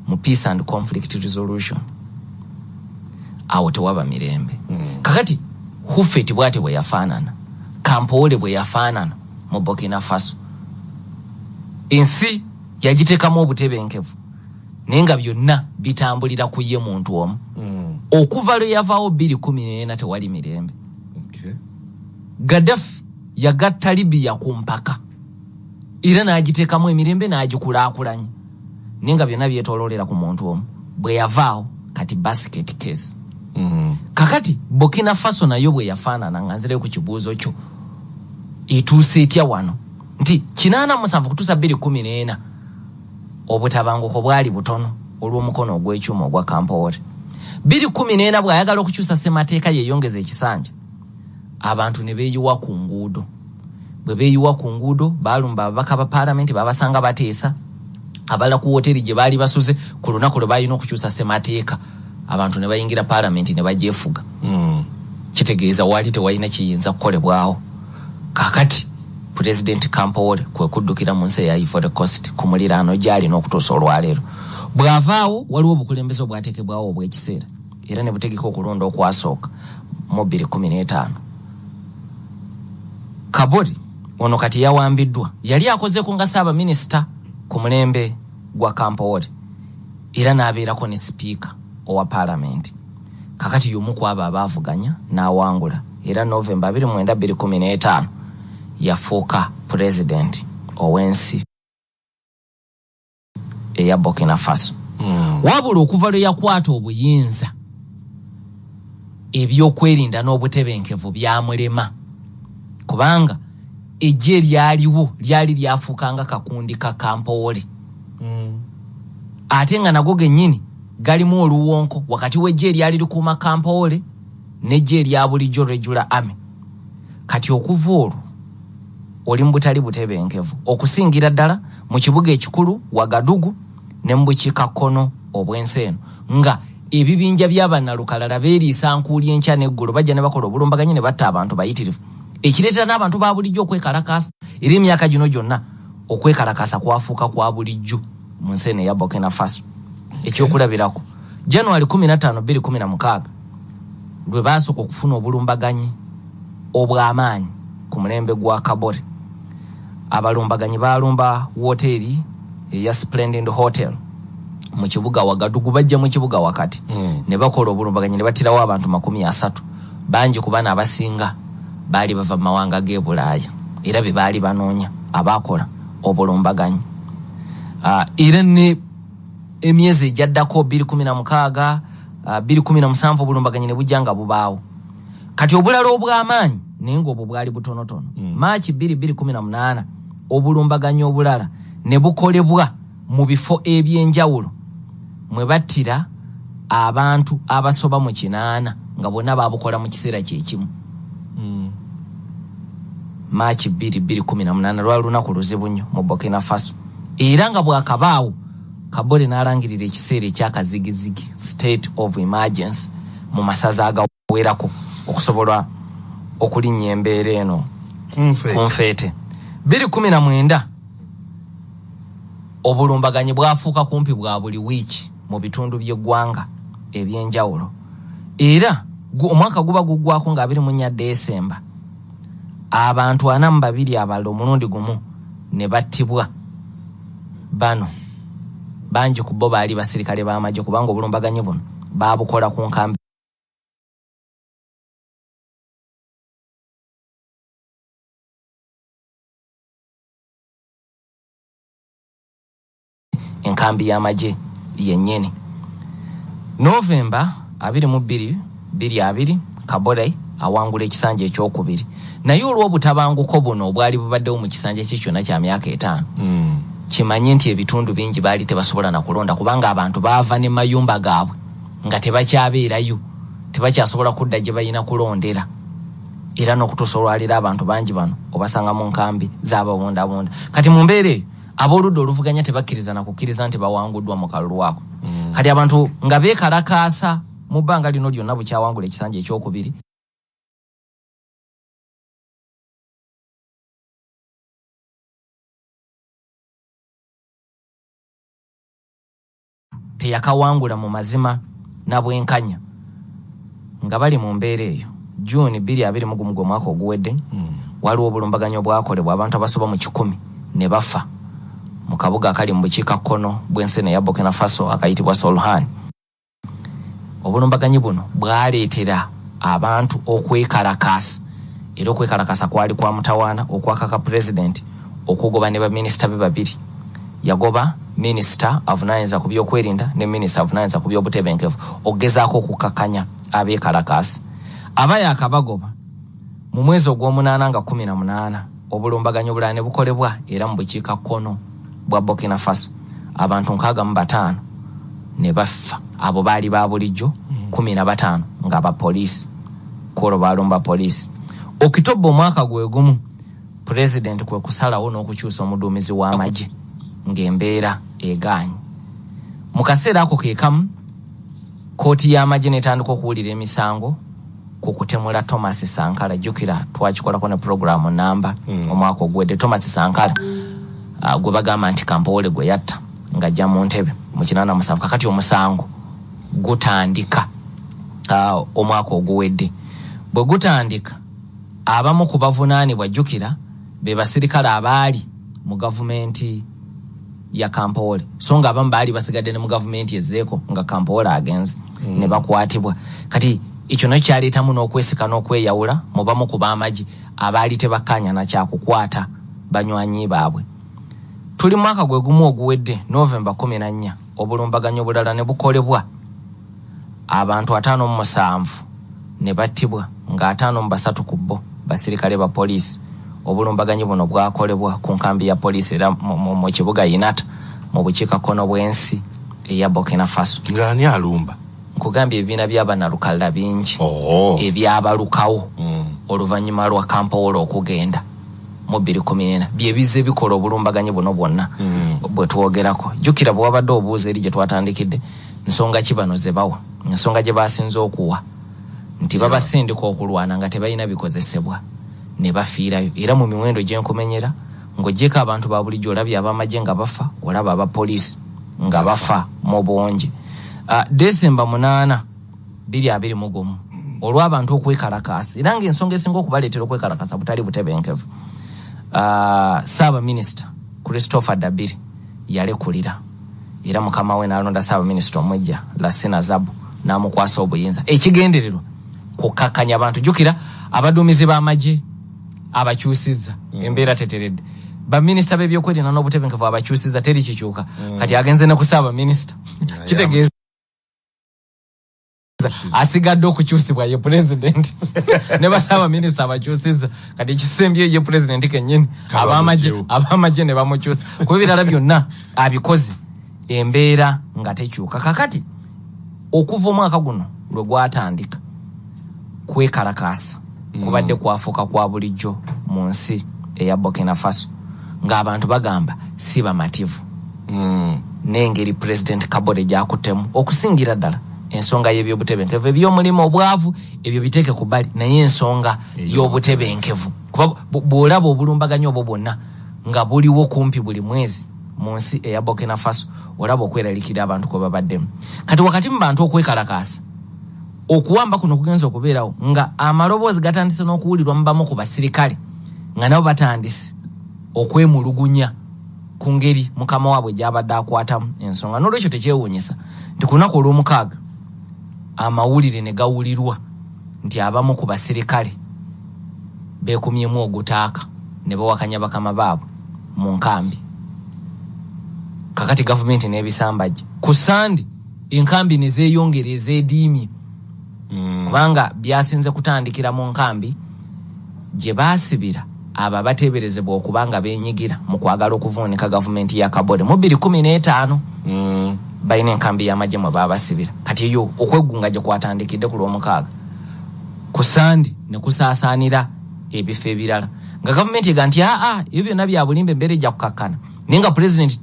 mu peace and conflict resolution, awo tewaba mirembe. Kakati Houphouët bwate bwe yafaanana, Compaoré bwe yafaanana mu Burkina Faso, ensi yagiteekamu obutebenkevu, naye nga byonna bitambulira ku ye muntu omu. Okuva lwe yavaawo 2014 tewali mirembe. Gaddafi yagatta Libya ku mpaka era n'agiteekamu emirembe n'agikulaakulanya, naye nga byonna byetooloolera ku muntu omu. Bwe yavaawo kati basket case. Kakati Burkina Faso nayo bwe yafaanana. Nga nzireyo ku kibuuzo kyo, etuuse etya wano? Nti 87 kutuusa 2014 obutabanguko bwali butono olw'omukono ogw'ekyuma ogwa Compaoré. 2014 bw'ayagala okukyusa ssemateeka yeeyongeza ekisanja, abantu ne beeyiwa ku nguudo. Bwe beeyiwa ku nguudo, baalumba ababaka ba paalamenti, babasanga bateesa, abalala ku woteeri gye baali basuze ku lunaku lwe balina okukyusa ssemateeka. Abantu ne bayingira paalamenti ne bagyefuga. Kitegeeza waali tewalina kiyinza kukolebwawo. Kakati Pulezidenti Compaoré kwe kuddukira mu nsi eya Ivory Coast ku muliraano gy'alina okutuusa olwaleero. Bw'avaawo, waliwo obukulembeze obwateekebwawo obw'ekiseera era ne butegeka okulonda okwasooka mu 2015. Kabore ono kati yawambiddwa, yali akozeeko nga ssaabaminisita ku mulembe gwa Compaoré era n'abeerako ne sipiika owa paalamenti. Kakati y'omu ku abo abaavuganya n'awangula, era Novemba 29 2015 yafuuka pulezidenti ow'ensi eya Burkina Faso. Wabula okuva lwe yakwata obuyinza, ebyokwerinda n'obutebenkevu byamulema, kubanga ejje eryaliwo lyali lyafuukanga kakundi ka Compaoré, ate nga nago gennyini galimu oluwonko wakati w'ejje eryali likuuma Compaoré n'ejje erya bulijjo, regular army. Kati okuva olwo oli mu butali butebenkevu, okusingira ddala mu kibuga ekikulu Wagadugu ne mu bukiikakkono obw'ensi eno, nga ebibinja by'abannalukalala beeriisa nkuuli enkya n'eggulo, bajja ne bakola obulumbaganyi ne batta abantu bayitirivu, ekireetera n'abantu ba bulijjo okwekalakaasa. Era emyaka gino gyonna okwekalakaasa kwafuuka kwa bulijjo mu nsi eno eya Burkina Faso. Ekyokulabirako, January 15 2016 lwe baasooka okufuna obulumbaganyi obw'amaanyi ku mulembe gwa Kabore. Abalumbaganyi baalumba woteeri eya Splendid Hotel mu kibuga Wagadugu, bajja mu kibuga wakati ne bakola obulumbaganyi ne battirawo abantu 30. Bangi ku bano abasinga baali bava mu mawanga g'e Bulaaya era be baali banoonya abaakola obulumbaganyi. Era ne emyezi egyaddako 2016, 2017, obulumbaganyi ne bujja nga bubaawo. Kati obulala obw'amaanyi, naye ng'obwo bwali butonotono, Maaki 2018 obulumbaganyi obulala ne bukolebwa mu bifo ebyenjawulo mwe battira abantu abasoba mu 80, nga bonna babukola mu kiseera kyekimu. Maaki 2018 lwali lunaku luzibu nnyo mu Burkina Faso, era nga bwakabaawo Kabore n'alangirira ekiseera ekyakazigizigi, state of emergency, mu masaza agawerako okusobola okulinnya embeera eno Kunfeete. Ku nfeete. 2019 obulumbaganyi bwafuuka kumpi bwa buli wiiki mu bitundu by'eggwanga ebyenjawulo, era omwaka guba guggwako nga 24 Desemba abantu 42 abalala omulundi gumu ne battibwa. Bano bangi ku bo baali basirikale b'amagye, kubanga obulumbaganyi buno baabukola ku nkambi enkambi y'amagye yennyini. Novemba 22 2020 Kabore awangula ekisanja ekyokubiri, naye olw'obutabanguko buno obwali bubaddewo mu kisanja kye kyonna kya myaka 5, kimanye nti ebitundu bingi baali tebasobola na kulonda, kubanga abantu baava ne mayumba gaabwe nga tebakyabeerayo, tebakyasobola kudda gye balina kulondera. Era n'okutuusa olwaleero abantu bangi bano obasanga mu nkambi z'ababundabunda. Kati mu mbeera eyo, ab'oludda oluvuganya tebakkiriza na kukkiriza nti bawanguddwa mu kalulu ako. Kati abantu nga beekalakaasa mu bbanga lino lyonna bukyawangula ekisanja ekyokubiri. teyakawangula mu mazima na bwenkanya. Nga bali mu mbeera eyo, June 2021 gwe mwaka oguwedde, waliwo obulumbaganyi obwakolebwa abantu abasoba mu 100 ne bafa mu kabuga akali mu bukiikakkono bw'ensi eno eya Burkina Faso akayitibwa Solhan. Obulumbaganyi buno bwaleetera abantu okwekalakaasa, era okwekalakaasa kwali kwa mutawaana okwakaka pulezidenti okugoba ne baminisita be babiri. Yagoba minisita avunaanyizibwa ku byokwerinda ne minisita avunaanyizibwa ku by'obutebenkevu okugezaako okukakkanya abeekalakaasi. Aba yaakabagoba mu mwezi ogw'omunaana nga 18, obulumbaganyi obulala ne bukolebwa era mu bukiikakkono bwa Burkina Faso, abantu 65 ne bafa. Abo baali ba bulijjo, 15 nga bapoliisi, kwolwo baalumba poliisi. Okitoba omwaka gwe gumu, pulezidenti kwe kusalawo n'okukyusa omuduumizi w'amagye ng'embeera egaanye. Mu kaseera ako ke kamu, kkooti y'amagye n'etandika okuwulira emisango ku kutemula Thomas Sankara. Jjukira twakikolako ne pulogulaamu namba omwaka oguwedde. Thomas Sankara gwe bagamba nti Kampowole gwe yatta ng'ajja mu ntebe mu 87. Kakati omusango gutandika omwaka oguwedde. Bwe gutandika, abamu ku bavunaanibwa, jjukira be basirikale abaali mu gavumenti ya Kampowole, so nga abamu baali basigadde ne mu gavumenti ezzeeko nga Kampowole agenze, ne bakwatibwa. Kati ekyo nakyo kyaleetamu n'okwesika n'okweyawula mu bamu ku b'amagye abaali tebakkaanya na kyakukwata banywanyi baabwe. Tuli mwaka gwe gumu oguwedde, Novemba 14, obulumbaganyi obulala ne bukolebwa, abantu 57 ne battibwa, nga 53 ku bo basirikale ba poliisi. Obulumbaganyi buno bwakolebwa ku nkambi ya poliisi era mu kibuga Inata mu bukiikakkono bw'ensi eya Burkina Faso. Ng'ani alumba? Nkugambye, ebibiina by'abanalukalala bingi ebyabalukawo oluvannyuma lwa Kampowole okugenda mu 2014 bye bizze bikola obulumbaganyi buno bwonna bwe twogerako. Jjukira bwe wabadde obuuza eri gye twatandikidde, nsonga ki bano ze bawa? Ensonga gye basinze okuwa nti babasindika okulwana nga tebalina bikozesebwa ne bafiirayo. Era mu miwendo gye nkumenyera, ng'oggyeko abantu ba bulijjo, olabye ab'amagye nga bafa, olaba abapoliisi nga bafa mu bungi. Desemba 8 2021, olw'abantu okwekalakaasa, era ng'ensonga esinga okubaleetera okwekalakaasa butali butebenkevu, Ssaabaminisita Christopher Dabiri yalekulira, era mukama we n'alonda ssaabaminisita omujja Lasina Zabu n'amukwasa obuyinza. Ekigendererwa kukkakkanya abantu. Jjukira abaduumizi b'amagye abakyusizza, embeera teteredde. Baminisita b'ebyokwerinda n'obutebenkevu abakyusizza, teri kikyuka. Kati agenze ne ku ssaabaminisita, kitegeeza asigadde okukyusibwa ye pulezidenti. Ne bassaabaminisita abakyusizza, kati ekisembyeyo ye pulezidenti kennyini. Ab'amagye ne bamukyusa, kuba ebirala byonna abikoze, embeera nga tekyuka. Kakati okuva omwaka guno lwe gwatandika, kwekalakaasa kubadde kwafuuka kwa bulijjo mu nsi eya Burkina Faso, ng'abantu bagamba si bamativu n'engeri Pulezidenti Kabore gy'akuttemu, okusingira ddala ensonga y'ebyobutebenkevu. Ebyomulimu, obwavu, ebyo biteeke ku bbali, naye ensonga y'obutebenkevu, kuba bw'olaba obulumbaganyi obwo bwonna nga buliwo kumpi buli mwezi mu nsi eya Burkina Faso, olaba okweraliikirira abantu kwe babaddemu. Kati wakati mu bantu okwekalakaasa, okuwamba kuno kugenza okubeerawo nga amaloboozi gatandise n'okuwulirwa mu bamu ku basirikale, nga nabo batandise okwemulugunya ku ngeri mukama waabwe gy'abadde akwatamu ensonga. N'olwekyo tekyewuunyisa nti ku lunaku olw'omukaaga amawulire ne gawulirwa nti abamu ku basirikale beekumyemu ogutaaka ne bawakanya bakama baabwe mu nkambi. Kakati gavumenti n'ebisambajja ku Sande, enkambi ne zeeyongera ezeediimye, kubanga byasinze kutandikira mu nkambi gye baasibira abo abateeberezebwa okuba nga beenyigira mu kwagala okuvuunika gavumenti ya Kabore mu 2015. Balina enkambi y'amagye mwe baabasibira. Kati eyo okweggunga gye kwatandikidde ku Lwomukaaga, ku Sande ne kusaasaanira ebifo ebirala, nga gavumenti ega nti aa, ebyo byonna bya bulimba, embeera ejja kukakkana, naye nga pulezidenti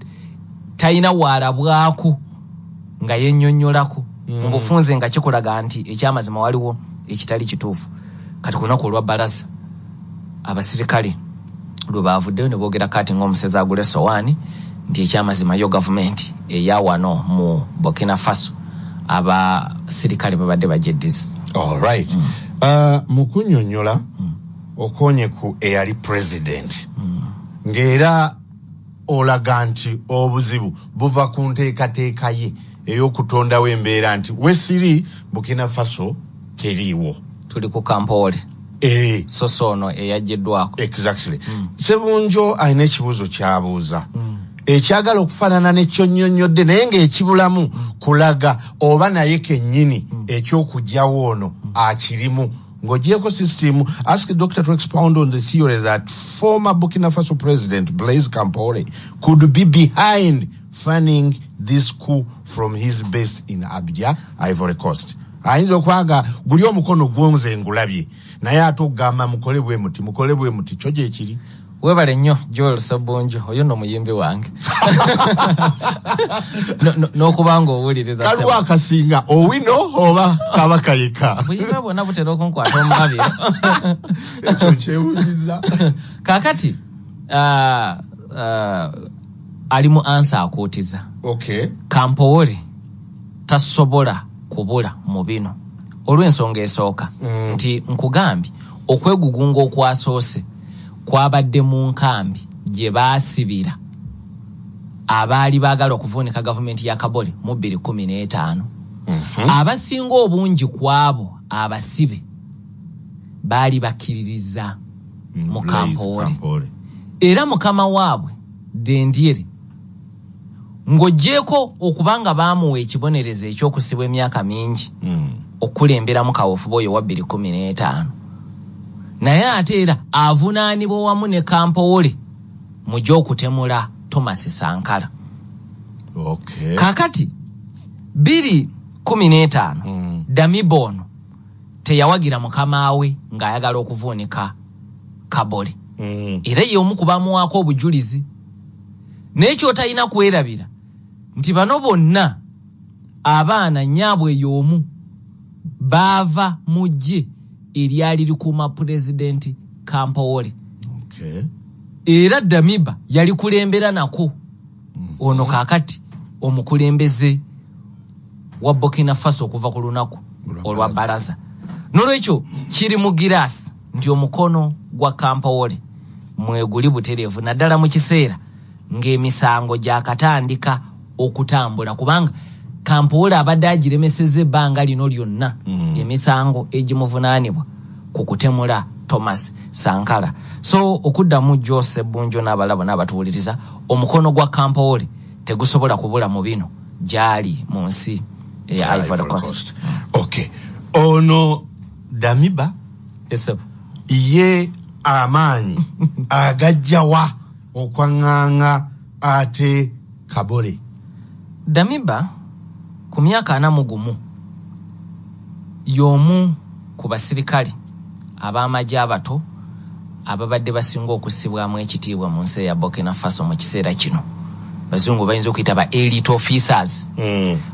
talina waalabwako nga yennyonnyolako mu bufunze nga kikulaga nti ekyamazima waliwo ekitali kituufu. Kati ku lunaku olwa bbalaza, abasirikale lwe baavuddeyo ne boogera kati ng'omusezi agula essowaani nti ekyamazima yo gavumenti eya wano mu Burkina Faso abasirikale babadde bagyeddiza. Alright. Mu kunnyonnyola okonye ku eyali president ng'era olaga nti obuzibu buva ku nteekateeka ye ey'okutondawo embeera nti wesiri Burkina Faso teriiwo. Tuli ku Kampole. So ono eyaggiddwako. Exactly. Sebunjo alina ekibuuzo ky'abuuza ekyagala okufaanana n'ekyonnyonnyodde naye ng'ekibulamu kulaga oba naye kennyini eky'okugyawo ono akirimu. Ng'ogyeko system, ask the doctor to expound on the theory that former Burkina Faso president Blaise Compaoré could be behind funding this coup from his base in Abidjan, Ivory Coast. Ayinza okuba nga guli omukono gwonze ngulabye, naye ate okugamba mukole bwe muti, mukole bwe muti, kyo gye kiri. Webale nnyo Joel Sebunjo, oyo nno muyimbi wange. N'okuba ng'owuliriza Kaliwo akasinga owino oba kabaka yekka? Buyimbi bwonna butera okunkwata omumabiro. Ekyo kyewuunyisa. Kaakati ali mu ansa akuutiza. Kampowole tasobola kubula mu bino olw'ensonga esooka nti nkugambye okwegugunga okwasoose kwabadde mu nkambi gye baasibira abaali baagala okuvuunika gavumenti ya Kabole mu 2015. Abasinga obungi ku abo abasibe baali bakkiririza mu Kampowole. Era mukama waabwe Dendiere, ng'oggyeko okubanga baamuwa ekibonerezo ekyokusibwa emyaka mingi okulemberamu kaweefube oyo wa 2015, naye ate era avunaanibwa wamu ne Kampowole mu gy'okutemula Thomas Sankara. Kaakati 2015 Damiba ono teyawagira mukama we ng'ayagala okuvuunika Kabole. Era ye omu ku bamuwaako obujulizi. Naye ky'otalina kwerabira nti bano bonna abaana nnyaabwe y'omu baava mu ggye eryali likuuma pulezidenti Kampowole. Era Damiba yali kulembera nako ono kaakati omukulembeze wa Burkina Faso okuva ku lunaku olwa balaza. N'olwekyo kiri mu giraasi nti omukono gwa Kampowole mweguli butereevu, naddala mu kiseera ng'emisango gyakatandika okutambula, kubanga Kampowole abadde agiremesezza ebbanga lino lyonna emisango egimuvunaanibwa ku kutemula Thomas Sankara. So okuddamu Jose Bunjo n'abalala bonna abatuwuliriza, omukono gwa Kampowole tegusobola kubula mu bino gyali mu nsi eya Ivory Coast. Okay. Ono Damiba ye amaanyi agajjawa okwaŋŋanga ate Kabole? Damiba ku myaka 41 y'omu ku basirikale ab'amagye abato ababadde basinga okussibwamu ekitiibwa mu nsi eya Burkina Faso mu kiseera kino. Bazungu bayinza okuyita ba elite officers.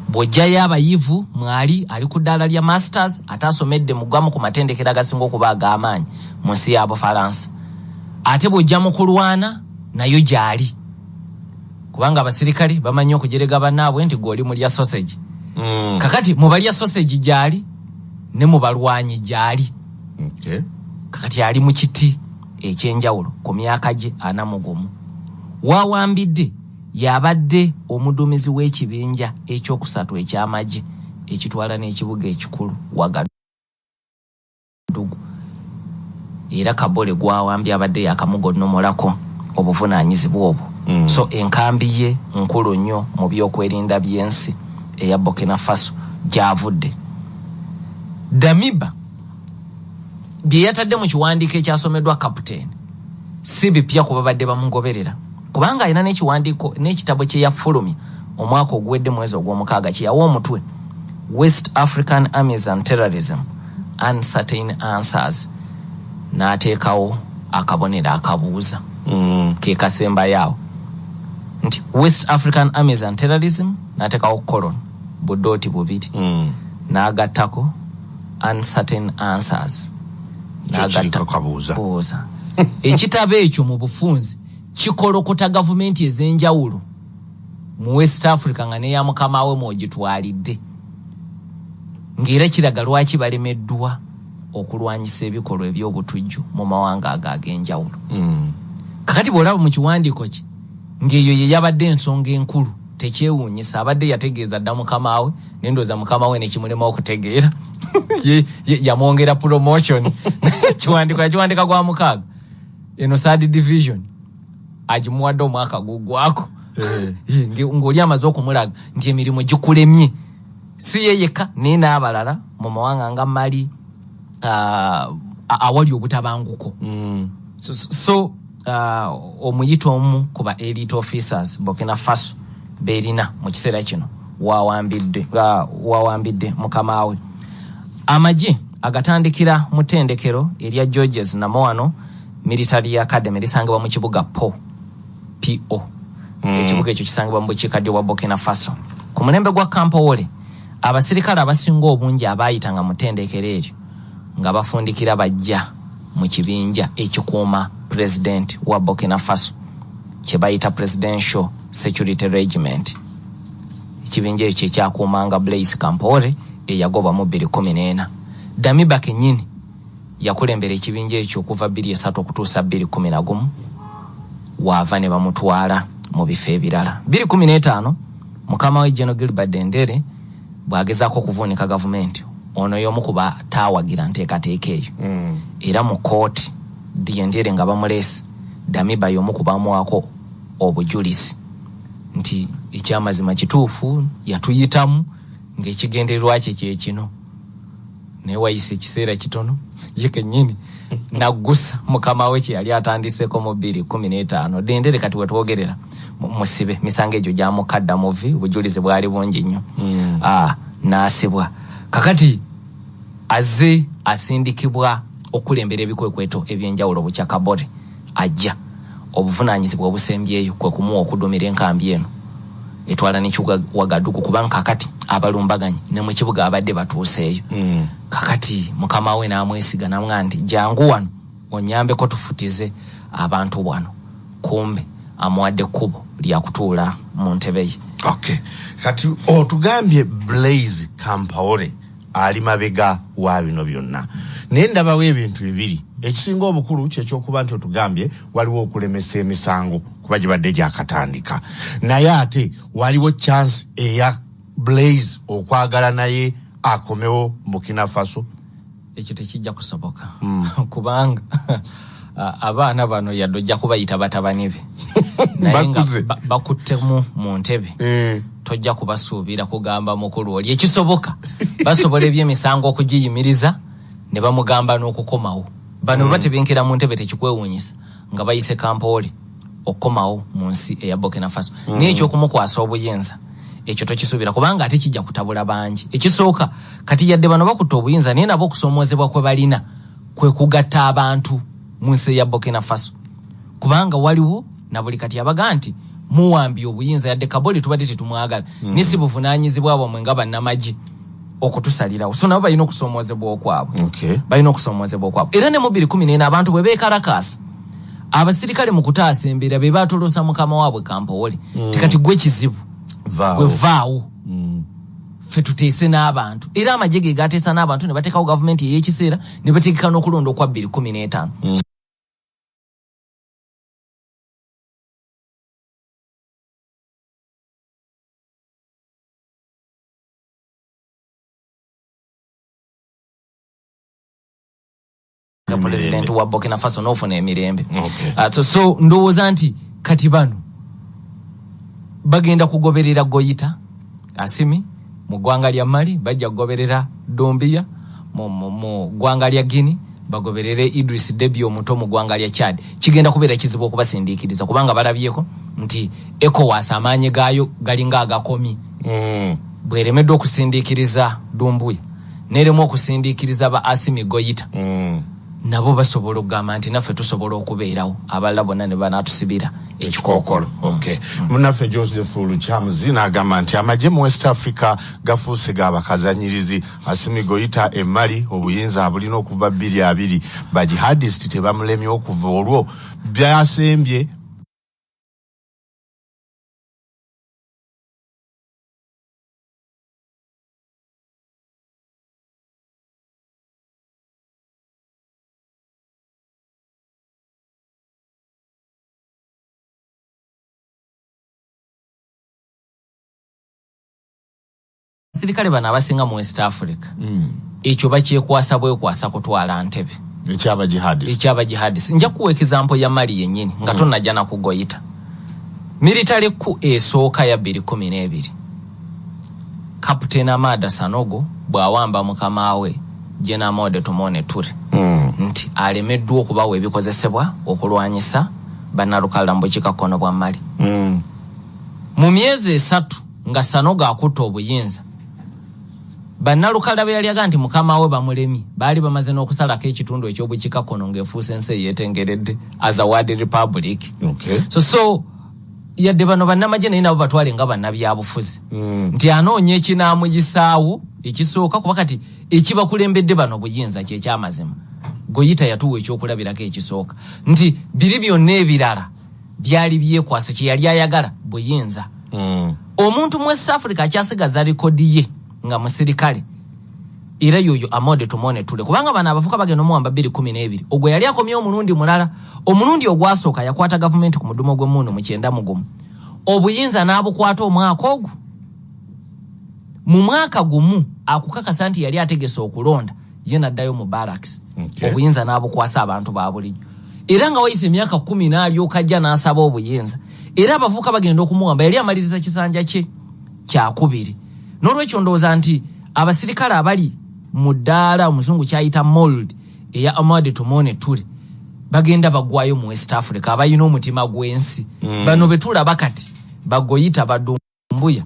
Bw'ojjayo abayivu mwali ali ku ddaala lya masters, ate asomedde mu gwamu ku matendekero agasinga okuba ag'amaanyi mu nsi ya Bufalansa. Ate bw'ojja mu kulwana nayo gy'ali, kubanga abasirikale bamanyi okujerega bannaabwe nti gw'oli mulya sausage. Kakati mu balya sausage gy'ali ne mu balwanyi gy'ali. Kakati ali mu kiti ekyenjawulo ku myaka gye 41. Wawambidde yabadde omuduumizi w'ekibinja ekyokusatu eky'amagye ekitwala n'ekibuga ekikulu Wagadugu. Era Kabole gwawambye abadde yakamugonnomolako obuvunaanyizibwa obwo. So enkambi ye nkulu nnyo mu byokwerinda by'ensi eya Burkina Faso gy'avudde. Damiba bye yatadde mu kiwandiiko ekyasomeddwa Captain si bipya ku babadde bamugoberera, kubanga alina n'ekiwandiiko n'ekitabo kye yafulumya omwaka oguwedde mwezi ogw'omukaaga kye yawa omutwe West African Armies and Terrorism Uncertain Answers, n'ateekawo akabonero akabuuza ke kasembayo awo nti West African Armies and Terrorism, n'ateekawo colon budooti bubiri, n'agattako uncertain answers. Kabuuza. Ekitabo ekyo mu bufunze kikolokota gavumenti ez'enjawulo mu West Africa nga neya mukama we mwogitwalidde, ng'era kiraga lwaki balemeddwa okulwanyisa ebikolwa eby'obutujju mu mawanga ago ag'enjawulo. Kakati bw'olaba mu kiwandiiko kye ng'eyo ye yabadde ensonga enkulu, tekyewuunyisa, abadde yategeeza dda mukama we, nendowooza mukama we nekimulema okutegeera. Yamwongera promotion. Kiwandiiko yakiwandika gwa 6, eno third division agimuwadde omwaka guggwako. Ng'oli amaze okumulaga nti emirimu gikulemye, si ye yekka naye n'abalala mu mawanga nga Mali, awali obutabanguko. So omuyita omu ku ba elite officers Burkina Faso berina mu kiseera kino wawambidde mukama we. Amagye agatandikira mu ttendekero erya Georges Namoano Military Academy lisangibwa mu kibuga Po, PO. Ekibuga ekyo kisangibwa mu bukiikaddyo bwa Burkina Faso. Ku mulembe gwa Kampowole, abasirikale abasinga obungi abaayitanga mu ttendekero eryo nga bafundikira bajja mu kibinja ekikuuma president wa Burkina Faso kye bayita Presidential Security Regiment. Ekibinja ekyo ekyakuumanga Blaise Compaoré eyagobwa mu 2014. Damiba kennyini yakulembera ekibinja ekyo okuva 2003 okutuusa 2011, waava ne bamutwala mu bifo ebirala. 2015 mukama we General Gilbert Dendere bw'agezaako okuvuunika gavumenti, ono y'omu ku bataawagira nteekateeka eyo. Era mu kkooti Dendere nga bamuleese, Damiba y'omu ku bamuwaako obujulizi nti ekyamazima kituufu yatuyitamu ng'ekigendererwa kye kye kino, naye wayise ekiseera kitono ye kennyini naggusa mukama we kye yali atandiseko mu 2015. Dendere kati wetwogerera musibe, misango egyo gyamukadda muvi, obujulizi bwali bungi nnyo. N'asibwa. Kakati azze asindikibwa okulembera ebikwekweto ebyenjawulo bukya Kabore ajja obuvunaanyizibwa obusembyeyo kwe kumuwa okudumira enkambi eno etwala n'ekibuga Wagadugu, kubanga kakati abalumbaganyi ne mu kibuga abadde batuuseeyo. Kakati mukama we n'amwesiga n'amugamba nti jangu wano onyambeko tufutize abantu wano, kumbe amuwadde ekkubo lya kutuula mu ntebe ye. Okay. Kati otugambye Blaise Compaoré ali mabega wa bino byonna, naye ndabawo ebintu bibiri. Ekisinga obukulu kyekyokuba nti otugambye waliwo okulemesa emisango kuba gibadde gyakatandika, naye ate waliwo chance eya Blaise okwagala naye akomewo Burkina Faso. Ekyo tekijja kusoboka. Kubanga abaana bano yadde ojja kubayita batabani be, naye nga bakuttemu mu ntebe, tojja kubasuubira kugamba mukulu oli. Ekisoboka basobola ebyemisango okugiyimiriza ne bamugamba n'okukomawo. Bano batebenkera mu ntebe tekikwewuunyisa nga bayise Kampowole okukomawo mu nsi eya Burkina Faso. Naye ekyokumukwasa obuyinza ekyo tokisuubira, kubanga ate kijja kutabula bangi. Ekisooka kati yadde bano bakutte obuyinza, naye nabo okusoomoozebwa kwe balina kwe kugatta abantu mu nsi eya Burkina Faso, kubanga waliwo na buli kati abaga nti muwambye obuyinza, yadde Kabore tubadde tetumwagala, naye si buvunaanyizibwa bwammwe nga bannamagye okutusalirawo. So nabo balina okusoomoozebwa okwabwe. Balina okusomoozebwa okwabwe. Era ne mu 2014 abantu bwe beekalakaasa, abasirikale mu kutaasa embeera be baatolosa mukama waabwe Kampowole. Tekati gwe kizibu, gwe vaawo, ffe tuteese n'abantu. Era amagye ge gateesa n'abantu ne bateekawo gavumenti ey'ekiseera ne bategeka n'okulonda okwa 2015. President wa Burkina Faso n'ofuna emirembe. So ndowooza nti kati bano bagenda kugoberera Goyita Asimi mu ggwanga lya Mali, bajja kugoberera Doumbouya mu ggwanga lya Guinea, bagoberere Idris Deby omuto mu ggwanga lya Chad. Kigenda kubeera kizibu okubasindiikiriza kubanga balabyeko nti ECOWAS amaanyi gaayo galinga agakomye. Bw'eremeddwa okusindiikiriza Doumbouya n'eremwa okusindiikiriza ba Asimi Goyita, nabo basobola okugamba nti naffe tusobola okubeerawo, abalala bonna ne banaatusibira ekikookolo. Okay. Munnaffe Joseph Lukyamuzi n'agamba nti amagye mu West Africa gafuuse ga bakazanyirizi. Asimi Goyita e Mali obuyinza abulina okuva 2020, bajihadist tebamulemye okuva olwo, byasembye. Abasirikale bano abasinga mu West Africa ekyo bakyekwasa bwekwasa kutwala ntebe. Ekyaba jihadist. Ekyaba jihadist. Nja kuwa example ya Mali yennyini nga tonnajja na kugoyita. Military coup esooka ya 2012, Captain Amada Sanogo bw'awamba mukama we Gen Amadou Toumani Toure nti alemeddwa okubawa ebikozesebwa okulwanyisa bannalukalala mu bukiikakkono bwa Mali. Mu myezi 3 nga Sanogo akutta obuyinza, bannalukalala be yali aga nti mukama we bamulemi baali bamaze n'okusalako ekitundu eky'obukiikakkono ng'efuuse ensi eyeetengeredde as a world republic. So yadde bano bannamagye naye nabo batwale nga bannabyabufuzi nti anoonya ekinaamuyisaawo ekisooka, kuba kati ekibakulembedde bano buyinza kyekyamazima. Goyita yatuwa ekyokulabirako ekisooka nti biri byonna ebirala byali byekwasa, kye yali ayagala buyinza. Omuntu mu West Africa akyasigaza rekodi ye nga musirikale era yoyo Amadou Toumani Toure, kubanga bano abavuka bagenda omuwamba 2012, ogwo yali akomye omulundi mulala. Omulundi ogwasooka yakwata gavumenti ku mudumo gw'emmundu mu 91, obuyinza n'abukwata omwaka ogwo. Mu mwaka gumu akukakasa nti yali ategese okulonda, ye n'addayo mu barracks. Obuyinza n'abukwasa abantu ba bulijjo. Era nga wayise emyaka 10 n'alyoka ajja n'asaba obuyinza, era abavubuka bagenda okumuwamba yali amaliriza kisanja kye kyakubiri. N'olwekyo ndowooza nti abasirikale abali mu ddaala omuzungu kyayita mold eya Amadou Toumani Toure bagenda bagwayo mu West Africa, abalina omutima gw'ensi. Bano be tulaba kati bagoyita badumbuya,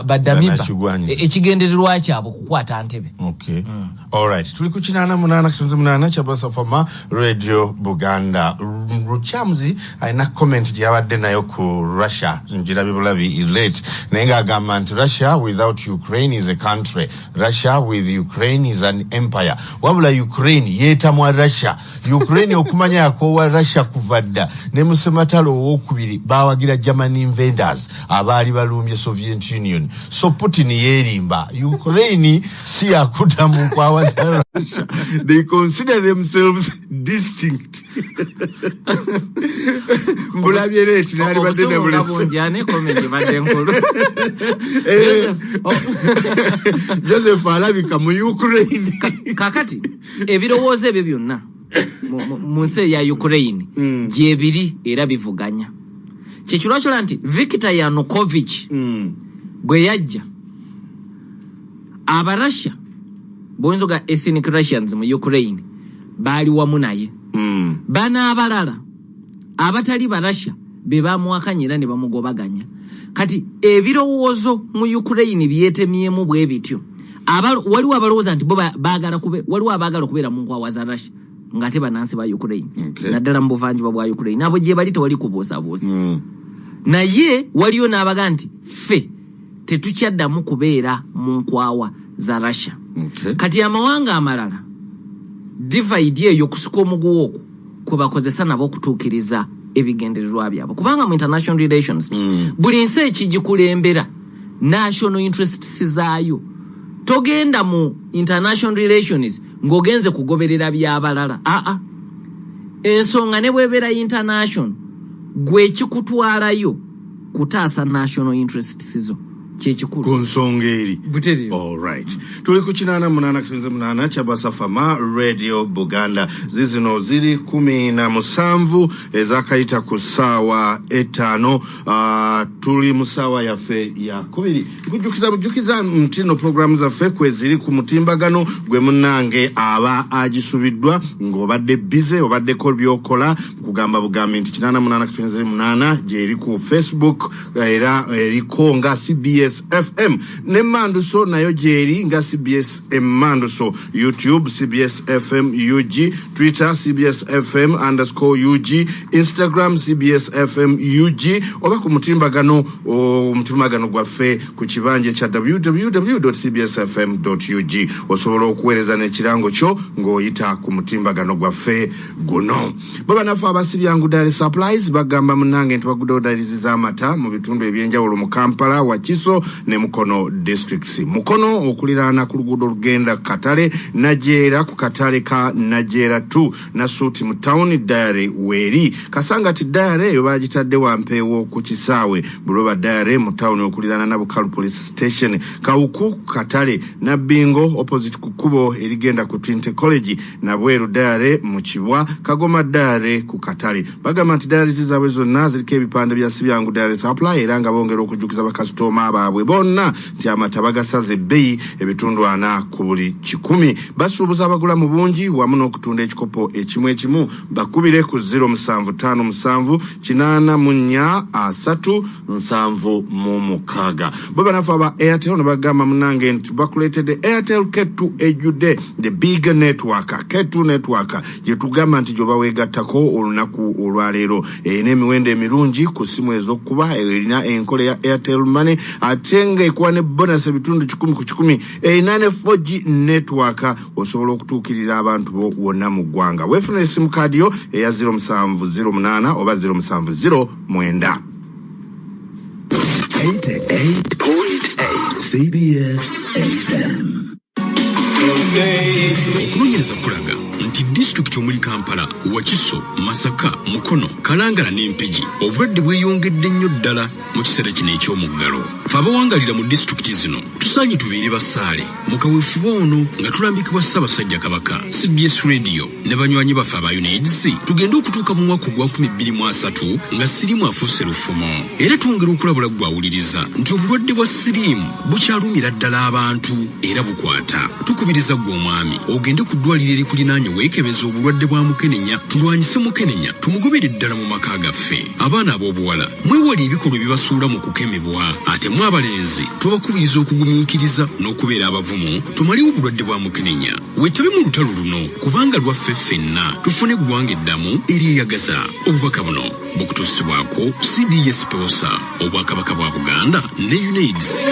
badamiba, Bannakigwanyizi. Ekigendererwa kyabwe kukwata ntebe. Okay. Alright. Tuli ku 88.8 Kyabasafama Radio Buganda. Lukyamuzi alina comment gye yabadde nayo ku Russia. Njirabye bulabi late. Naye ng'agamba nti Russia without Ukraine is a country. Russia with Ukraine is an empire. Wabula Ukraine yeetamwa Russia. Ukraine okumanya yakoowa Russia kuva dda. Ne mu Ssematalo owokubiri baawagira German invaders abaali balumbye Soviet Union. So Putin yeerimba. Ukraine si yakudda mu nkwawa za Russia. They consider themselves distinct. Mbulabye late n'alibadde Obusungu nga na bulese. bungi, ani comment ebadde nkulu? Joseph, oh. Joseph alabika mu Ukraine. Kakati ebirowoozo ebyo byonna mu nsi eya Ukraine gyebiri era bivuganya. Kyekirwa nti Viktor Yanukovych bwe yajja, Abarussia b'oyinza oga ethnic Russians mu Ukraine baali wamu naye. Bano abalala abatali Barussia be bamuwakanya era ne bamugobaganya. Kati ebirowoozo mu Ukraine byetemyemu bwe bityo. Waliwo abalowooza nti bo baagala kube, waliwo abaagala okubeera mu nkwawa za Russia ng'ate bannansi ba Ukraine. Naddala mu buvanjuba bwa Ukraine. Abo gye bali tewali kubuusabuusa. Naye waliyo n'abaga nti ffe tetukyaddamu kubeera mu nkwawa za Russia. Kati amawanga amalala divide eyo kusika omuguwa okwo kwe bakozesa nabo okutuukiriza ebigendererwa byabwe, kubanga mu international relations buli nsi ekigikulembera national interests zaayo. Togenda mu international relations ng'ogenze kugoberera by'abalala. Aa, ensonga ne bw'ebeera international, gwe ekikutwalayo kutaasa national interests zo kyekikulu ku nsonga eri. Butereevu. Alright. Tuli ku 88.8 Kyabasafama Radio Buganda. Zizino ziri 17 ezakayita ku ssaawa 5. Tuli mu ssaawa yaffe ya kubiri. Nkujjukiza bujjukiza nti no programu zaffe kwe ziri ku mutimbagano gwe munnange aba agisubiddwa ng'obadde busy, obaddeko by'okola, kugamba bugambi nti 88.8 gy'eri ku Facebook, era eriko nga CBS FM, ne Manduso nayo gy'eri nga CBS Manduso, YouTube CBS FM UG, Twitter CBS FM underscore UG, Instagram CBS FM UG, oba ku mutimbagano, omutimbagano gwaffe ku kibanja kya www.cbsfm.ug. Osobola okuweereza n'ekirango kyo ng'oyita ku mutimbagano gwaffe guno. Bo bannaffe abasibyangu Dairy Supplies bagamba munnange nti baguddewo dairies z'amata mu bitundu ebyenjawulo mu Kampala, Wakiso, Wakiso ne Mukono districts. Mukono okuliraana ku luguudo olugenda Katale, Najeera ku katale ka Najeera 2, Nasuuti mu town dairy weeri. Kasangati dairy eyo bagitadde Wampeewo ku kisaawe. Buloba dairy mu town okuliraana Nabukalu police station. Kawuku katale, Nabbingo opposite ku kkubo erigenda ku Trinity College, Nabweru dairy mu Kibwa, Kagoma dairy ku katale. Bagamba nti dairies zaabwe zonna ziriko ebipande bya Sibyangu Dairy Supply, era nga bongera okujjukiza bakasitoma baabwe bonna nti amata bagasaze ebbeeyi 40 ku buli 100. Basuubuza abagula mu bungi wamu n'okutunda ekikopo ekimu ekimu. Bakubire ku 0757 84 3 76. Bo banafu aba Airtel ne bagamba munange nti bakuleetedde Airtel K2 ejjudde the big network, K2 network gye tugamba nti gyoba weegattako olunaku olwaleero. Erina emiwendo emirungi ku ssimu ez'okkuba, erina enkola ya Airtel Money ate ng'ekuwa ne bonus 100 ku 100, erina ne 4G network, osobola okutuukirira abantu bo wonna mu ggwanga. Weefunire simu kaadi yo eya 0708 oba 0709. 88.8 CBS FM. Okunoonyereza kulaga nti disitulikiti omuli Kampala, Wakiso, Masaka, Mukono, Kalangala n'Empigi obulwadde bweyongedde nnyo ddala mu kiseera kino eky'omuggalo. Ffe abawangalira mu disitulikiti zino tusaanye tubeere basaale mu kaweefube ono nga tulambikibwa Ssaabasajja Kabaka, CBS Radio ne banywanyi baffe aba UNAIDS, tugende okutuuka mu mwaka ogwa 2030 nga siriimu afuuse lufumo. Era twongera okulabula ggwe awuliriza nti obulwadde bwa siriimu bukyalumira ddala abantu era bukwata. Tukubiriza ggwe omwami ogende ku ddwaliro erikulinaanye weekebeza obulwadde bwa mukenenya, tulwanyise mukenenya, tumugobere ddala mu maka gaffe. Abaana ab'obuwala mwewale ebikolwa ebibasuula mu kukemebwa, ate mwe abalenzi tubakubiriza okugumiikiriza n'okubeera abavumu tumalewo obulwadde bwa mukenenya. Weetabe mu lutalo luno kubanga lwaffe ffenna, tufune eggwanga eddamu eryeyagaza. Obubaka buno bukutuusibwako CBS Pewosa, Obwakabaka bwa Buganda ne UNAIDS.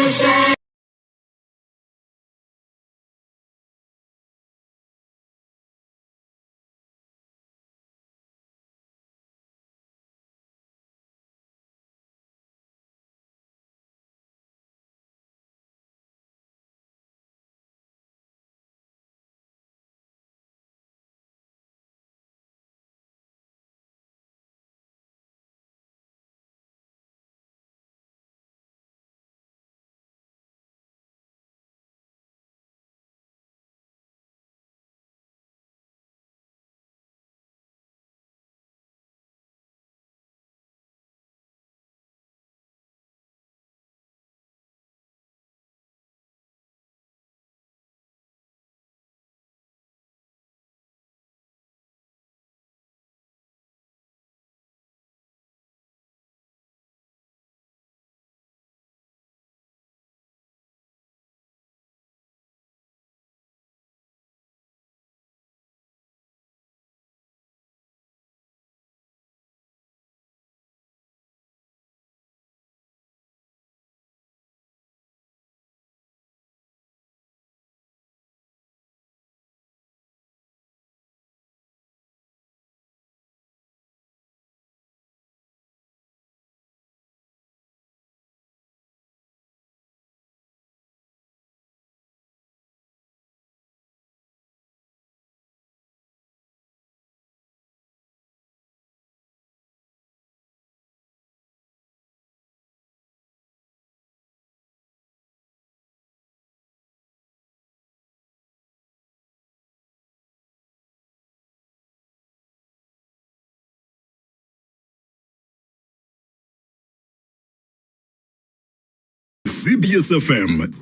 CBS FM.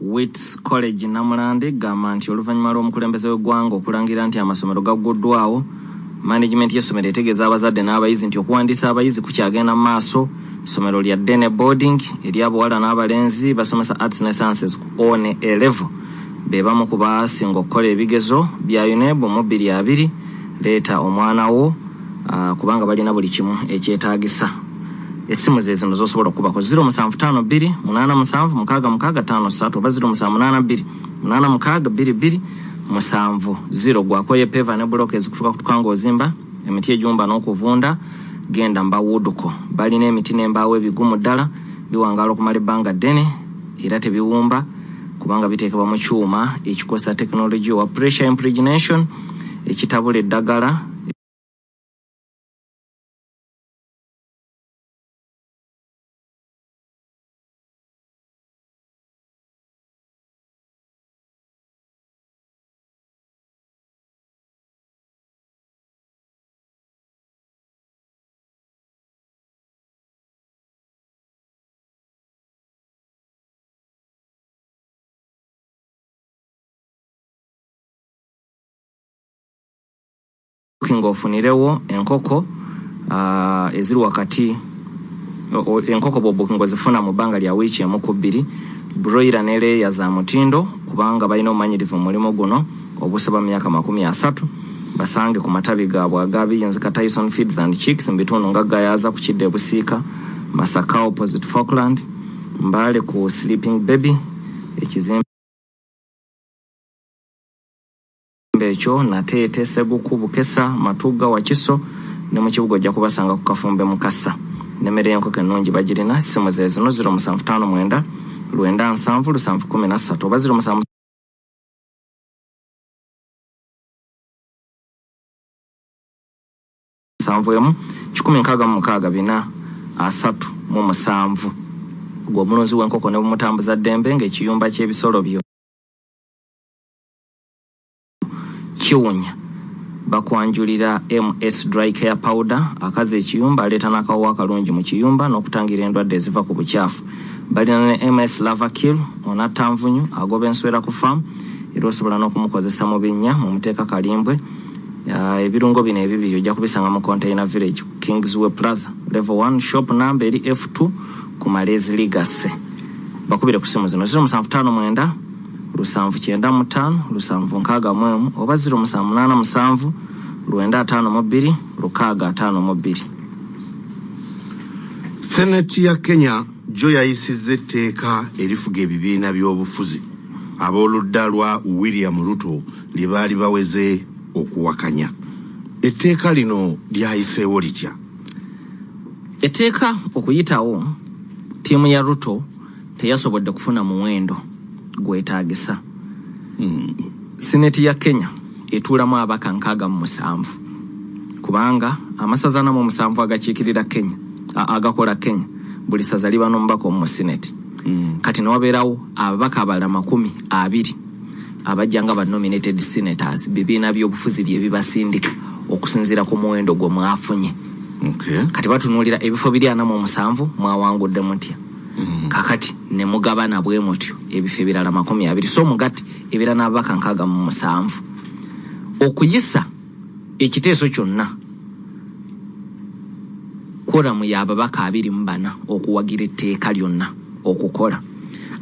Wits College Namulande gamba nti oluvannyuma lw'omukulembeze w'eggwanga okulangira nti amasomero gagguddwawo, management y'essomero etegeeza abazadde n'abayizi nti okuwandiisa abayizi kukyagenda mu maaso. Essomero lya Dene Boarding ery'abawala n'abalenzi, basomesa arts ne sciences ku O ne A level, be bamu ku baasinga okukola ebigezo bya UNEB mu 2020. Leeta omwana wo kubanga balina buli kimu ekyetaagisa. Essimu ze zino z'osobola okukubako: 0752 87 66 53 oba 0782 86 22 70. Gwakoye paver ne bulooka ezikutuka kutuka ng'ozimba, emiti ejumba n'okuvunda, genda mbawuduko, balina emiti n'embaawo ebigumu ddala. Biwangaala okumala ebbanga ddene era tebiwumba kubanga biteekebwa mu kyuma ekikosa tekinologiya wa pressure impregnation ekitabula eddagala ng'ofunirewo enkoko eziri wakati enkoko bw'obukingo zifuna mu bbanga lya wiiki emu ku bbiri. Broiler ne layer za mutindo kubanga balina obumanyirivu mu mulimu guno obusoba mu myaka 30. Basange ku matabi gaabwe aga Biyinzika Tyson Feeds and Chicks mu bitundu nga Gayaza ku Kidde Busiika, Masaka opposite Falkland, Mbale ku Sleeping Baby, ekizimbe ekyo Nateete, Seguku, Bukesa, Matugga, Wakiso ne mu kibuga ojja kubasanga ku Kafumbe Mukasa. N'emmere y'enkoko ennungi bagirina. Essimu ze zino 0759 97 713 oba 0771 166 437. Gwe omulunzi w'enkoko ne bumutambuza ddembe ng'ekiyumba ky'ebisolo byo kiwunya, bakwanjulira MS Dry Care Powder akaza ekiyumba, aleeta n'akawoowo akalungi mu kiyumba n'okutangira endwadde eziva ku bukyafu. Balina ne MS Lava Kill onatta nvunyu, agoba enswera ku faamu, era osobola n'okumukozesa mu binnya mumuteeka kalimbwe. Ebirungo bino ebibiri ojja kubisanga mu Container Village, Kingsway Plaza level 1 shop number eri F2 ku Malezi Legacy. Bakubire ku simu zino 0759 795 761 oba 0787 952 652. Seneti ya Kenya jo yayisizza etteeka erifuga ebibiina by'obufuzi ab'oludda lwa William Ruto lye baali baweze okuwakanya. Etteeka lino lyayiseewo litya? Etteeka okuyitawo, ttiimu ya Ruto teyasobodde kufuna muwendo gwetaagisa. Seneti ya Kenya etuulamu ababaka 67 kubanga amasaza 47 agakiikirira Kenya agakola Kenya, buli ssaza liba n'omubaka omu mu Seneti. Kati ne wabeerawo ababaka abalala 20 abajja nga ba nominated senators, bibiina by'obufuzi bye bibasindika okusinziira ku muwendo gwe mwafunye. Kati batunuulira ebifo biri 47 mwawangudde mutya. Kakati ne mugabana bwe mutyo ebifo ebirala 20, so mugati ebira n'ababaka 67. Okuyisa ekiteeso kyonna kworamu y'ababaka 24 okuwagira etteeka lyonna okukola.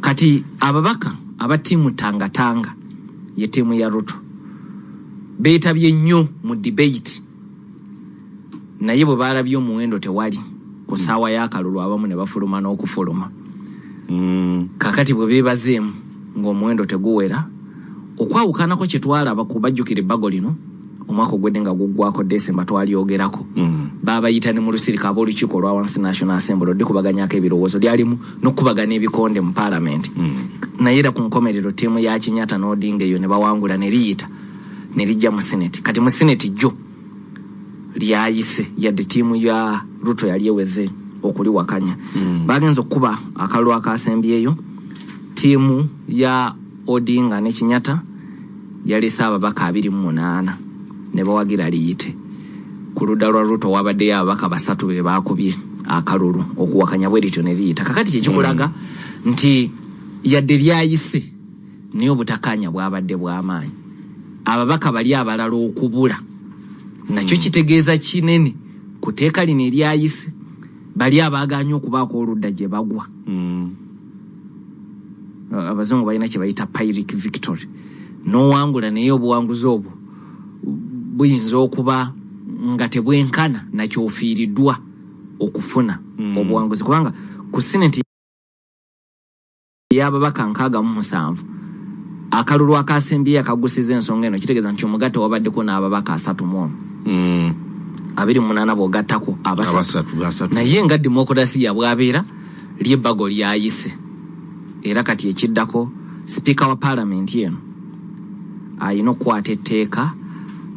Kati ababaka aba ttiimu Tangatanga ye ttiimu ya Ruto beetabye nnyo mu debate, naye bwe baalabye omuwendo tewali ku ssaawa y'akalulu abamu ne bafuluma n'okufuluma. Kakati bwe beebazeemu ng'omuwendo teguwera, okwawukanako kye twalaba ku bajjukira ebbago lino omwaka ogwedde nga guggwako Desemba twalyogerako, baabayita ne mu lusirika ab'olukiiko olwa wansi National Assembly oddikubaganyako ebirowoozo, lyalimu n'okukubagana ebikonde mu paalamenti. Naye era ku nkomerero ttiimu ya Kenyatta n'Odinga eyo ne bawangula ne liyita ne lijja mu Seneti. Kati mu Seneti jjo lyayise, yadde ttiimu ya Ruto yali eweze okuliwakanya. Bagenze okukuba akalulu akasembyeyo, ttiimu ya Odinga ne Kenyatta yaleese ababaka 28 ne bawagira liyite. Ku ludda lwa Ruto wabaddeyo ababaka 3 be baakubye akalulu okuwakanya bwe lityo ne liyita. Kakati kyekikulaga nti yadde lyayise naye obutakkaanya bwabadde bw'amaanyi. Ababaka bali abalala okubula nakyo kitegeeza kinene ku tteeka lino eryayise, bali abaagaanye okubaako oludda gye bagwa. Abazungu balina kye bayita Pyrrhic victory, n'owangula naye obuwanguzi obwo buyinza okuba nga tebwenkana nakyofiiriddwa okufuna obuwanguzi, kubanga ku Seneti y'ababaka 67 akalulu akasembyeyo akagusiza ensonga eno kitegeeza nti omugatte wabaddeko n'ababaka 31, 28 bw'ogattako abasatu. Naye nga demokurasiya bw'abeera Ly'ebbago lyayise, era kati ekiddako sipiika wa paalamenti eno alina okukwata etteeka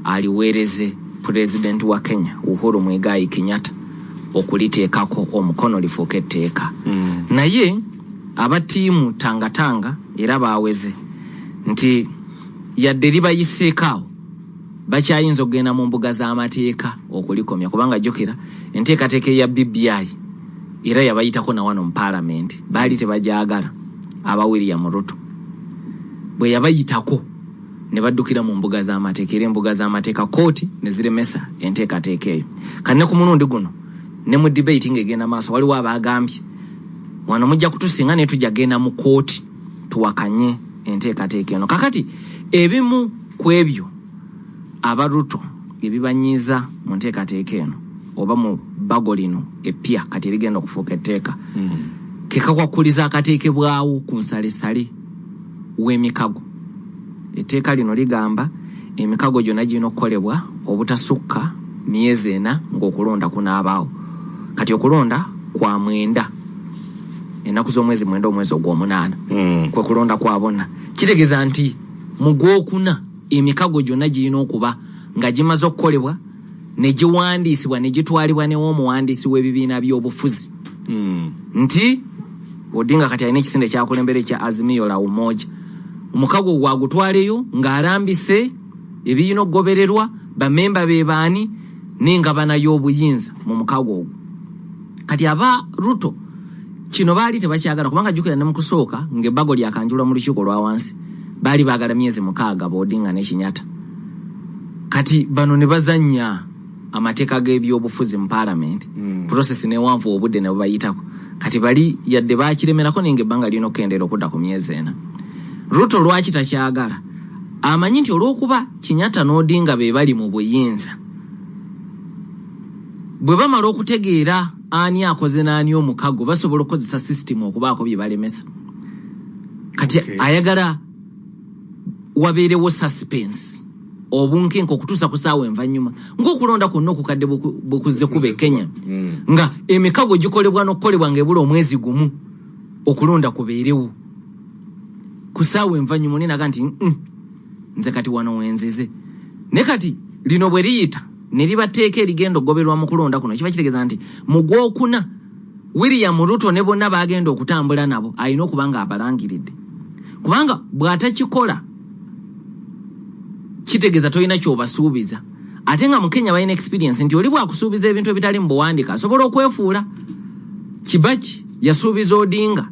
aliweereze pulezidenti wa Kenya Uhuru Muigai Kenyatta okuliteekako omukono lifuuke etteeka. Naye aba ttiimu Tangatanga era baaweze nti yadde libayiseeko awo, bakyayinza okugenda mu mbuga z'amateeka okulikomya, kubanga jjukira enteekateeka eya BBI era yabayitako na wano mu paalamenti, baali tebagyagala. Aba William Ruto bwe yabayitako ne baddukira mu mbuga z'amateeka, era embuga z'amateeka, kooti ne ziremesa enteekateeka eyo. Kanne ku mulundi guno ne mu debate ng'egenda maaso, waliwo abagambye wano mujja kutusinga, naye tujja genda mu kooti tuwakanye enteekateeka eno. Kakati ebimu ku ebyo aba Ruto ebibanyiiza mu nteekateeka eno oba mu bbago lino eppya kati erigenda okufuuka etteeka, ke kakwakuliza akateekebwawo ku nsalesale w'emikago. Etteeka lino ligamba emikago gyonna girina okukolebwa obutasukka myezi 4 ng'okulonda kunaabaawo. Kati okulonda kwa 9, ennaku z'omwezi 9 omwezi ogw'omunaana, kwe kulonda kwa bonna. Kitegeeza nti mu gwokuna emikago gyonna girina okuba nga gimaze okukolebwa ne giwandiisibwa ne gitwalibwa new'omuwandiisi w'ebibiina by'obufuzi, nti Odinga kati alina ekisinde kyakulembera ekya Azimio la Umoja, omukago gwagutwaleyo ng'alambise ebirina okugobererwa, bamemba be baani n'engabana y'obuyinza mu mukago ogwo. Kati aba Ruto kino baali tebakyagala, kubanga jjukira ne mu kusooka ng'ebbago lyakanjulwa mu lukiiko lwa wansi baali baagala myezi 6 ba Odinga ne Kenyatta. Kati bano ne bazannya amateeka g'ebyobufuzi mu paalamenti, process newanvu obudde ne bubayitako. Kati bali yadde bakiremerako, naye ng'ebbanga lirina okukendeera okudda ku myezi 4. Ruto lwaki takyagala? Amanyi nti olw'okuba Kenyatta n'Odinga be bali mu buyinza, bwe bamala okutegeera ani akoze n'ani omukago, basobola okukozesa sisitimu okubaako bye balemesa. Kati ayagala wabeerewo suspense, obunkenke, okutuusa ku ssaawa envannyuma ng'okulonda kwonna okukadde bwe kuzze kuba e Kenya, nga emikago gikolebwa n'okukolebwa ng'ebula omwezi gumu okulonda kubeerewo. Ku ssaawa envannyuma olinaga nti, nze kati wano wenzize." Naye kati lino bwe liyita ne libateeka erigenda okugoberwa mu kulonda kuno, kiba kitegeeza nti mu gwokuna William Ruto ne bonna bagenda okutambula nabo alina okuba nga abalangiridde, kubanga bw'atakikola kitegeeza tolina ky'obasuubiza. Ate nga mu Kenya balina experience nti oli bw'akusuubiza ebintu ebitali mu buwandiika asobola okwefuula. Kibaki yasuubiza Odinga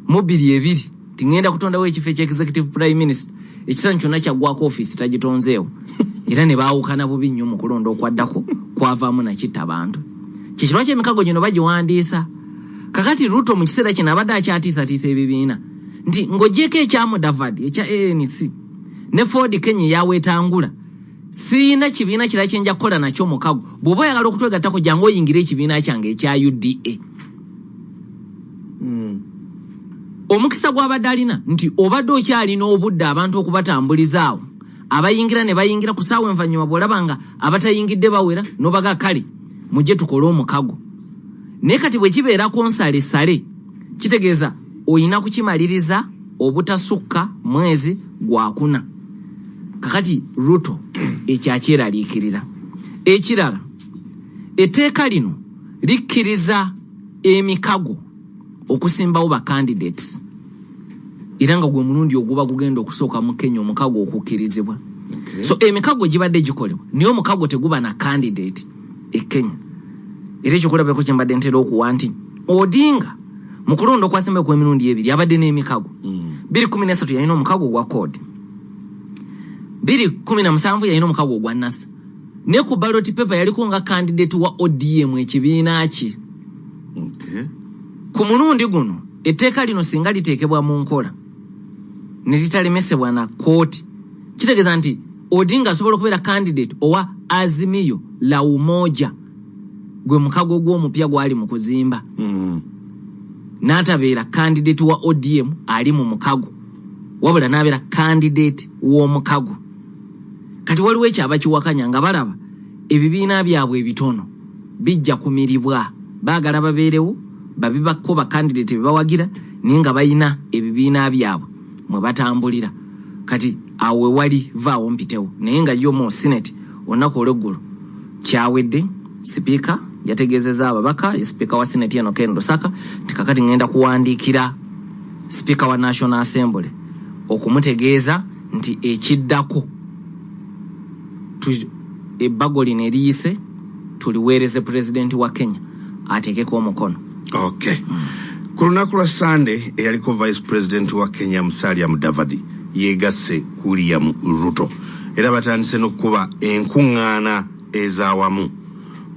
mu 2020 nti ŋŋenda kutondawo ekifo ekya executive prime minister, ekisanyu kyonna kyaggwako ofiisi tagitonzeewo, era ne baawukana bubi nnyo mu kulonda okwaddako kwavaamu nakitta bantu. Kyekirwa ky'emikago gino bagiwandiisa. Kakati Ruto mu kiseera kino abadde akyatiisatiisa ebibiina nti ng'ogyeko ekya Mudavadi ekya ANC ne Ford Kenya eyaweetangula, sirina kibiina kirala kye nja kukola nakyo mukago. Bw'oba oyagala okutwegattako, jangu oyingire ekibiina kyange ekya UDA. Omukisa gw'abadde alina nti obadde okyalina obudde abantu okubatambulizaawo, abayingira ne bayingira ku ssaawa envannyuma, bw'olaba nga abatayingidde bawera n'obaga, "Kale mujje tukole omukago." Naye kati bwe kibeerako nsalesale, kitegeeza olina kukimaliriza obutasukka mwezi gwakuna. Kakati Ruto ekyakyeraliikirira. Ekirala, etteeka lino likkiriza emikago okusimbawo ba candidates, era nga gwe mulundi oguba gugenda okusooka mu Kenya omukago okukkirizibwa. So emikago gibadde gikolebwa, naye omukago teguba na candidate e Kenya. Era ekyokulabirako kyembadde ntera okuwa nti Odinga mu kulonda okwasembayo kw'emirundi ebiri abadde n'emikago. 2013 yalina omukago ogwa CORD, 2017 yalina omukago ogwa NASA, ne ku ballot paper yaliko nga candidate wa ODM, ekibiina kye. Ku mulundi guno etteeka lino singa liteekebwa mu nkola ne litalemesebwa na kooti, kitegeeza nti Odinga asobola okubeera candidate owa Azimio la Umoja, gwe mukago gw'omupya gwali mu kuzimba, n'atabeera candidate wa ODM ali mu mukago, wabula n'abeera candidate w'omukago. Kati waliwo ekyo abakiwakanya nga balaba ebibiina byabwe ebitono bijja kumiribwa, baagala babeerewo. Babibako bakandidate bebawagira, naye nga balina ebibiina byabwe mwe batambulira. Kati awo wewali vaawo mpitewo. Naye nga yo mu Senate olunaku olweggulo kyawedde, sipiika yategeezezza ababaka, ye sipiika wa Senate eno Ken Lusaka, nti kakati ngenda kuwandiikira sipiika wa National Assembly okumutegeeza nti ekiddako ebbago lino eriyise tuliweereze pulezidenti wa Kenya ateekeko omukono. Okay. Ku lunaku lwa Sande, eyaliko vice president wa Kenya Musalia Mudavadi yegasse ku William Ruto, era batandise n'okukuba enkuŋŋaana ez'awamu.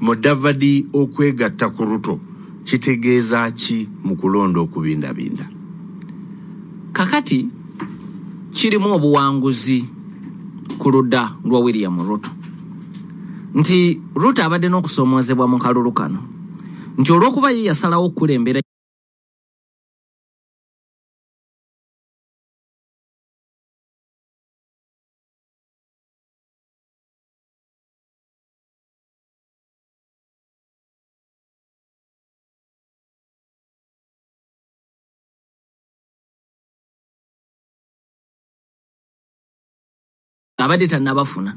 Mudavadi okwegatta ku Ruto kitegeeza ki mu kulonda okubindabinda? Kakati kirimu obuwanguzi ku ludda lwa William Ruto, nti Ruto abadde n'okusoomoozebwa mu kalulu kano, nti olw'okuba ye yasalawo okukulembera abadde tannabafuna.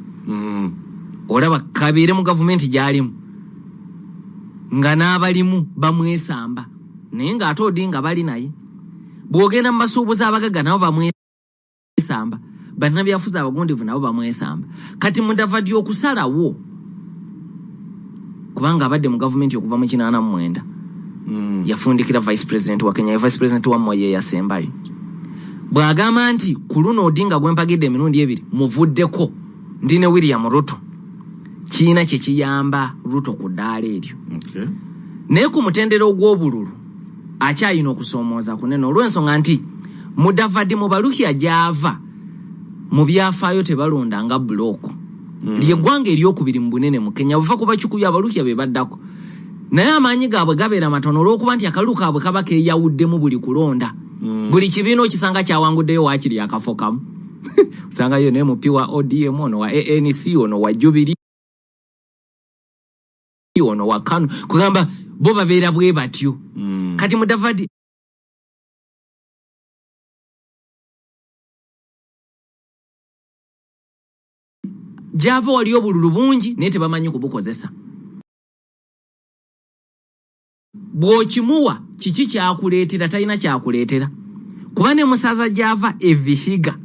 Olaba kabeere mu gavumenti gy'alimu nga n'abalimu bamwesamba, naye ng'ate Odinga bali naye. Bw'ogenda mu basuubuzi abagagga nabo bamwesamba, bannabyafuzi abagundivu nabo bamwesamba. Kati Mudavadi okusalawo, kubanga abadde mu gavumenti okuva mu 89, yafundikira vice president wa Kenya, vice president wa Moi yasembayo, bw'agamba nti ku luno Odinga gwe mpagidde emirundi ebiri muvuddeko, ndi ne William Ruto, kiina kye kiyamba Ruto ku ddaala eryo. Naye ku mutendera ogw'obululu akyayina okusoomooza kunene, olw'ensonga nti Mudavadi mu Baluhya gy'ava mu byafaayo tebalonda nga block. Lyeggwanga eryokubiri mu bunene mu Kenya, buva ku Bakikuyu, Abaluhya be baddako, naye amaanyi gaabwe gabeera matono olw'okuba nti akalulu kaabwe kaba keeyawuddemu buli kulonda. Buli kibiina okisanga kyawanguddeyo waakiri akafo kamu, osangayo ne MP wa ODM, ono wa ANC, ono wa Jubilee, ono wa KANU, kugamba bo babeera bwe batyo. Kati Mudavadi gyava wali obululu bungi, naye tebamanyi kubukozesa. Bw'okimuwa kiki kyakuleetera? Talina kyakuleetera, kuba ne musaza gyava evihiga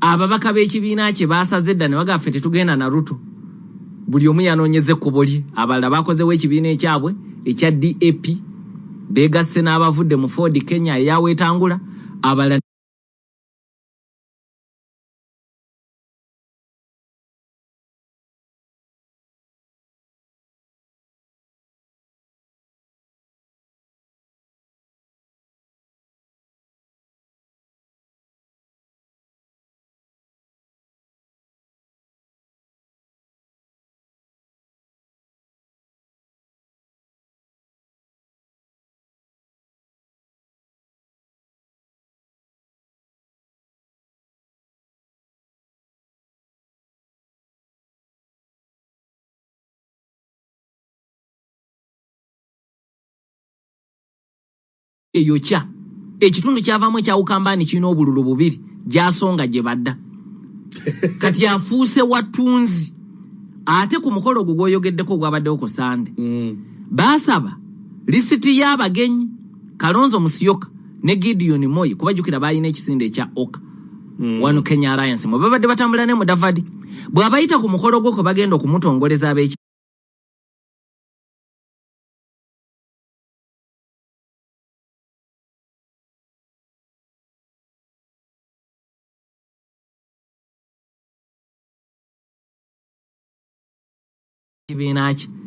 ababaka b'ekibiina kye baasaze dda ne bagamba ffe tetugenda na Ruto. Buli omu yanoonyeza ekkubo lye. Abalala bakozewo ekibiina ekyabwe ekya DAP, beegasse n'abavudde mu Ford Kenya eyaweetangula, abalala eyokya ekitundu kyavaamu ekyawukambani kirina obululu bubiri gyasonga gye badda. Kati afuuse watunzi. Ate ku mukolo ogwo gw'oyogeddeko ogwabaddewo ku Sande, baasaba lisiti y'abagenyi Kalonzo Musyoka ne Gideon Moi, kubajjukira baalina ekisinde ekya Oka, One Kenya Alliance, mwe babadde batambula ne Mudavadi. Bw'abayita ku mukolo gwo kwe bagenda okumutongoleza ab'ekibiina kye.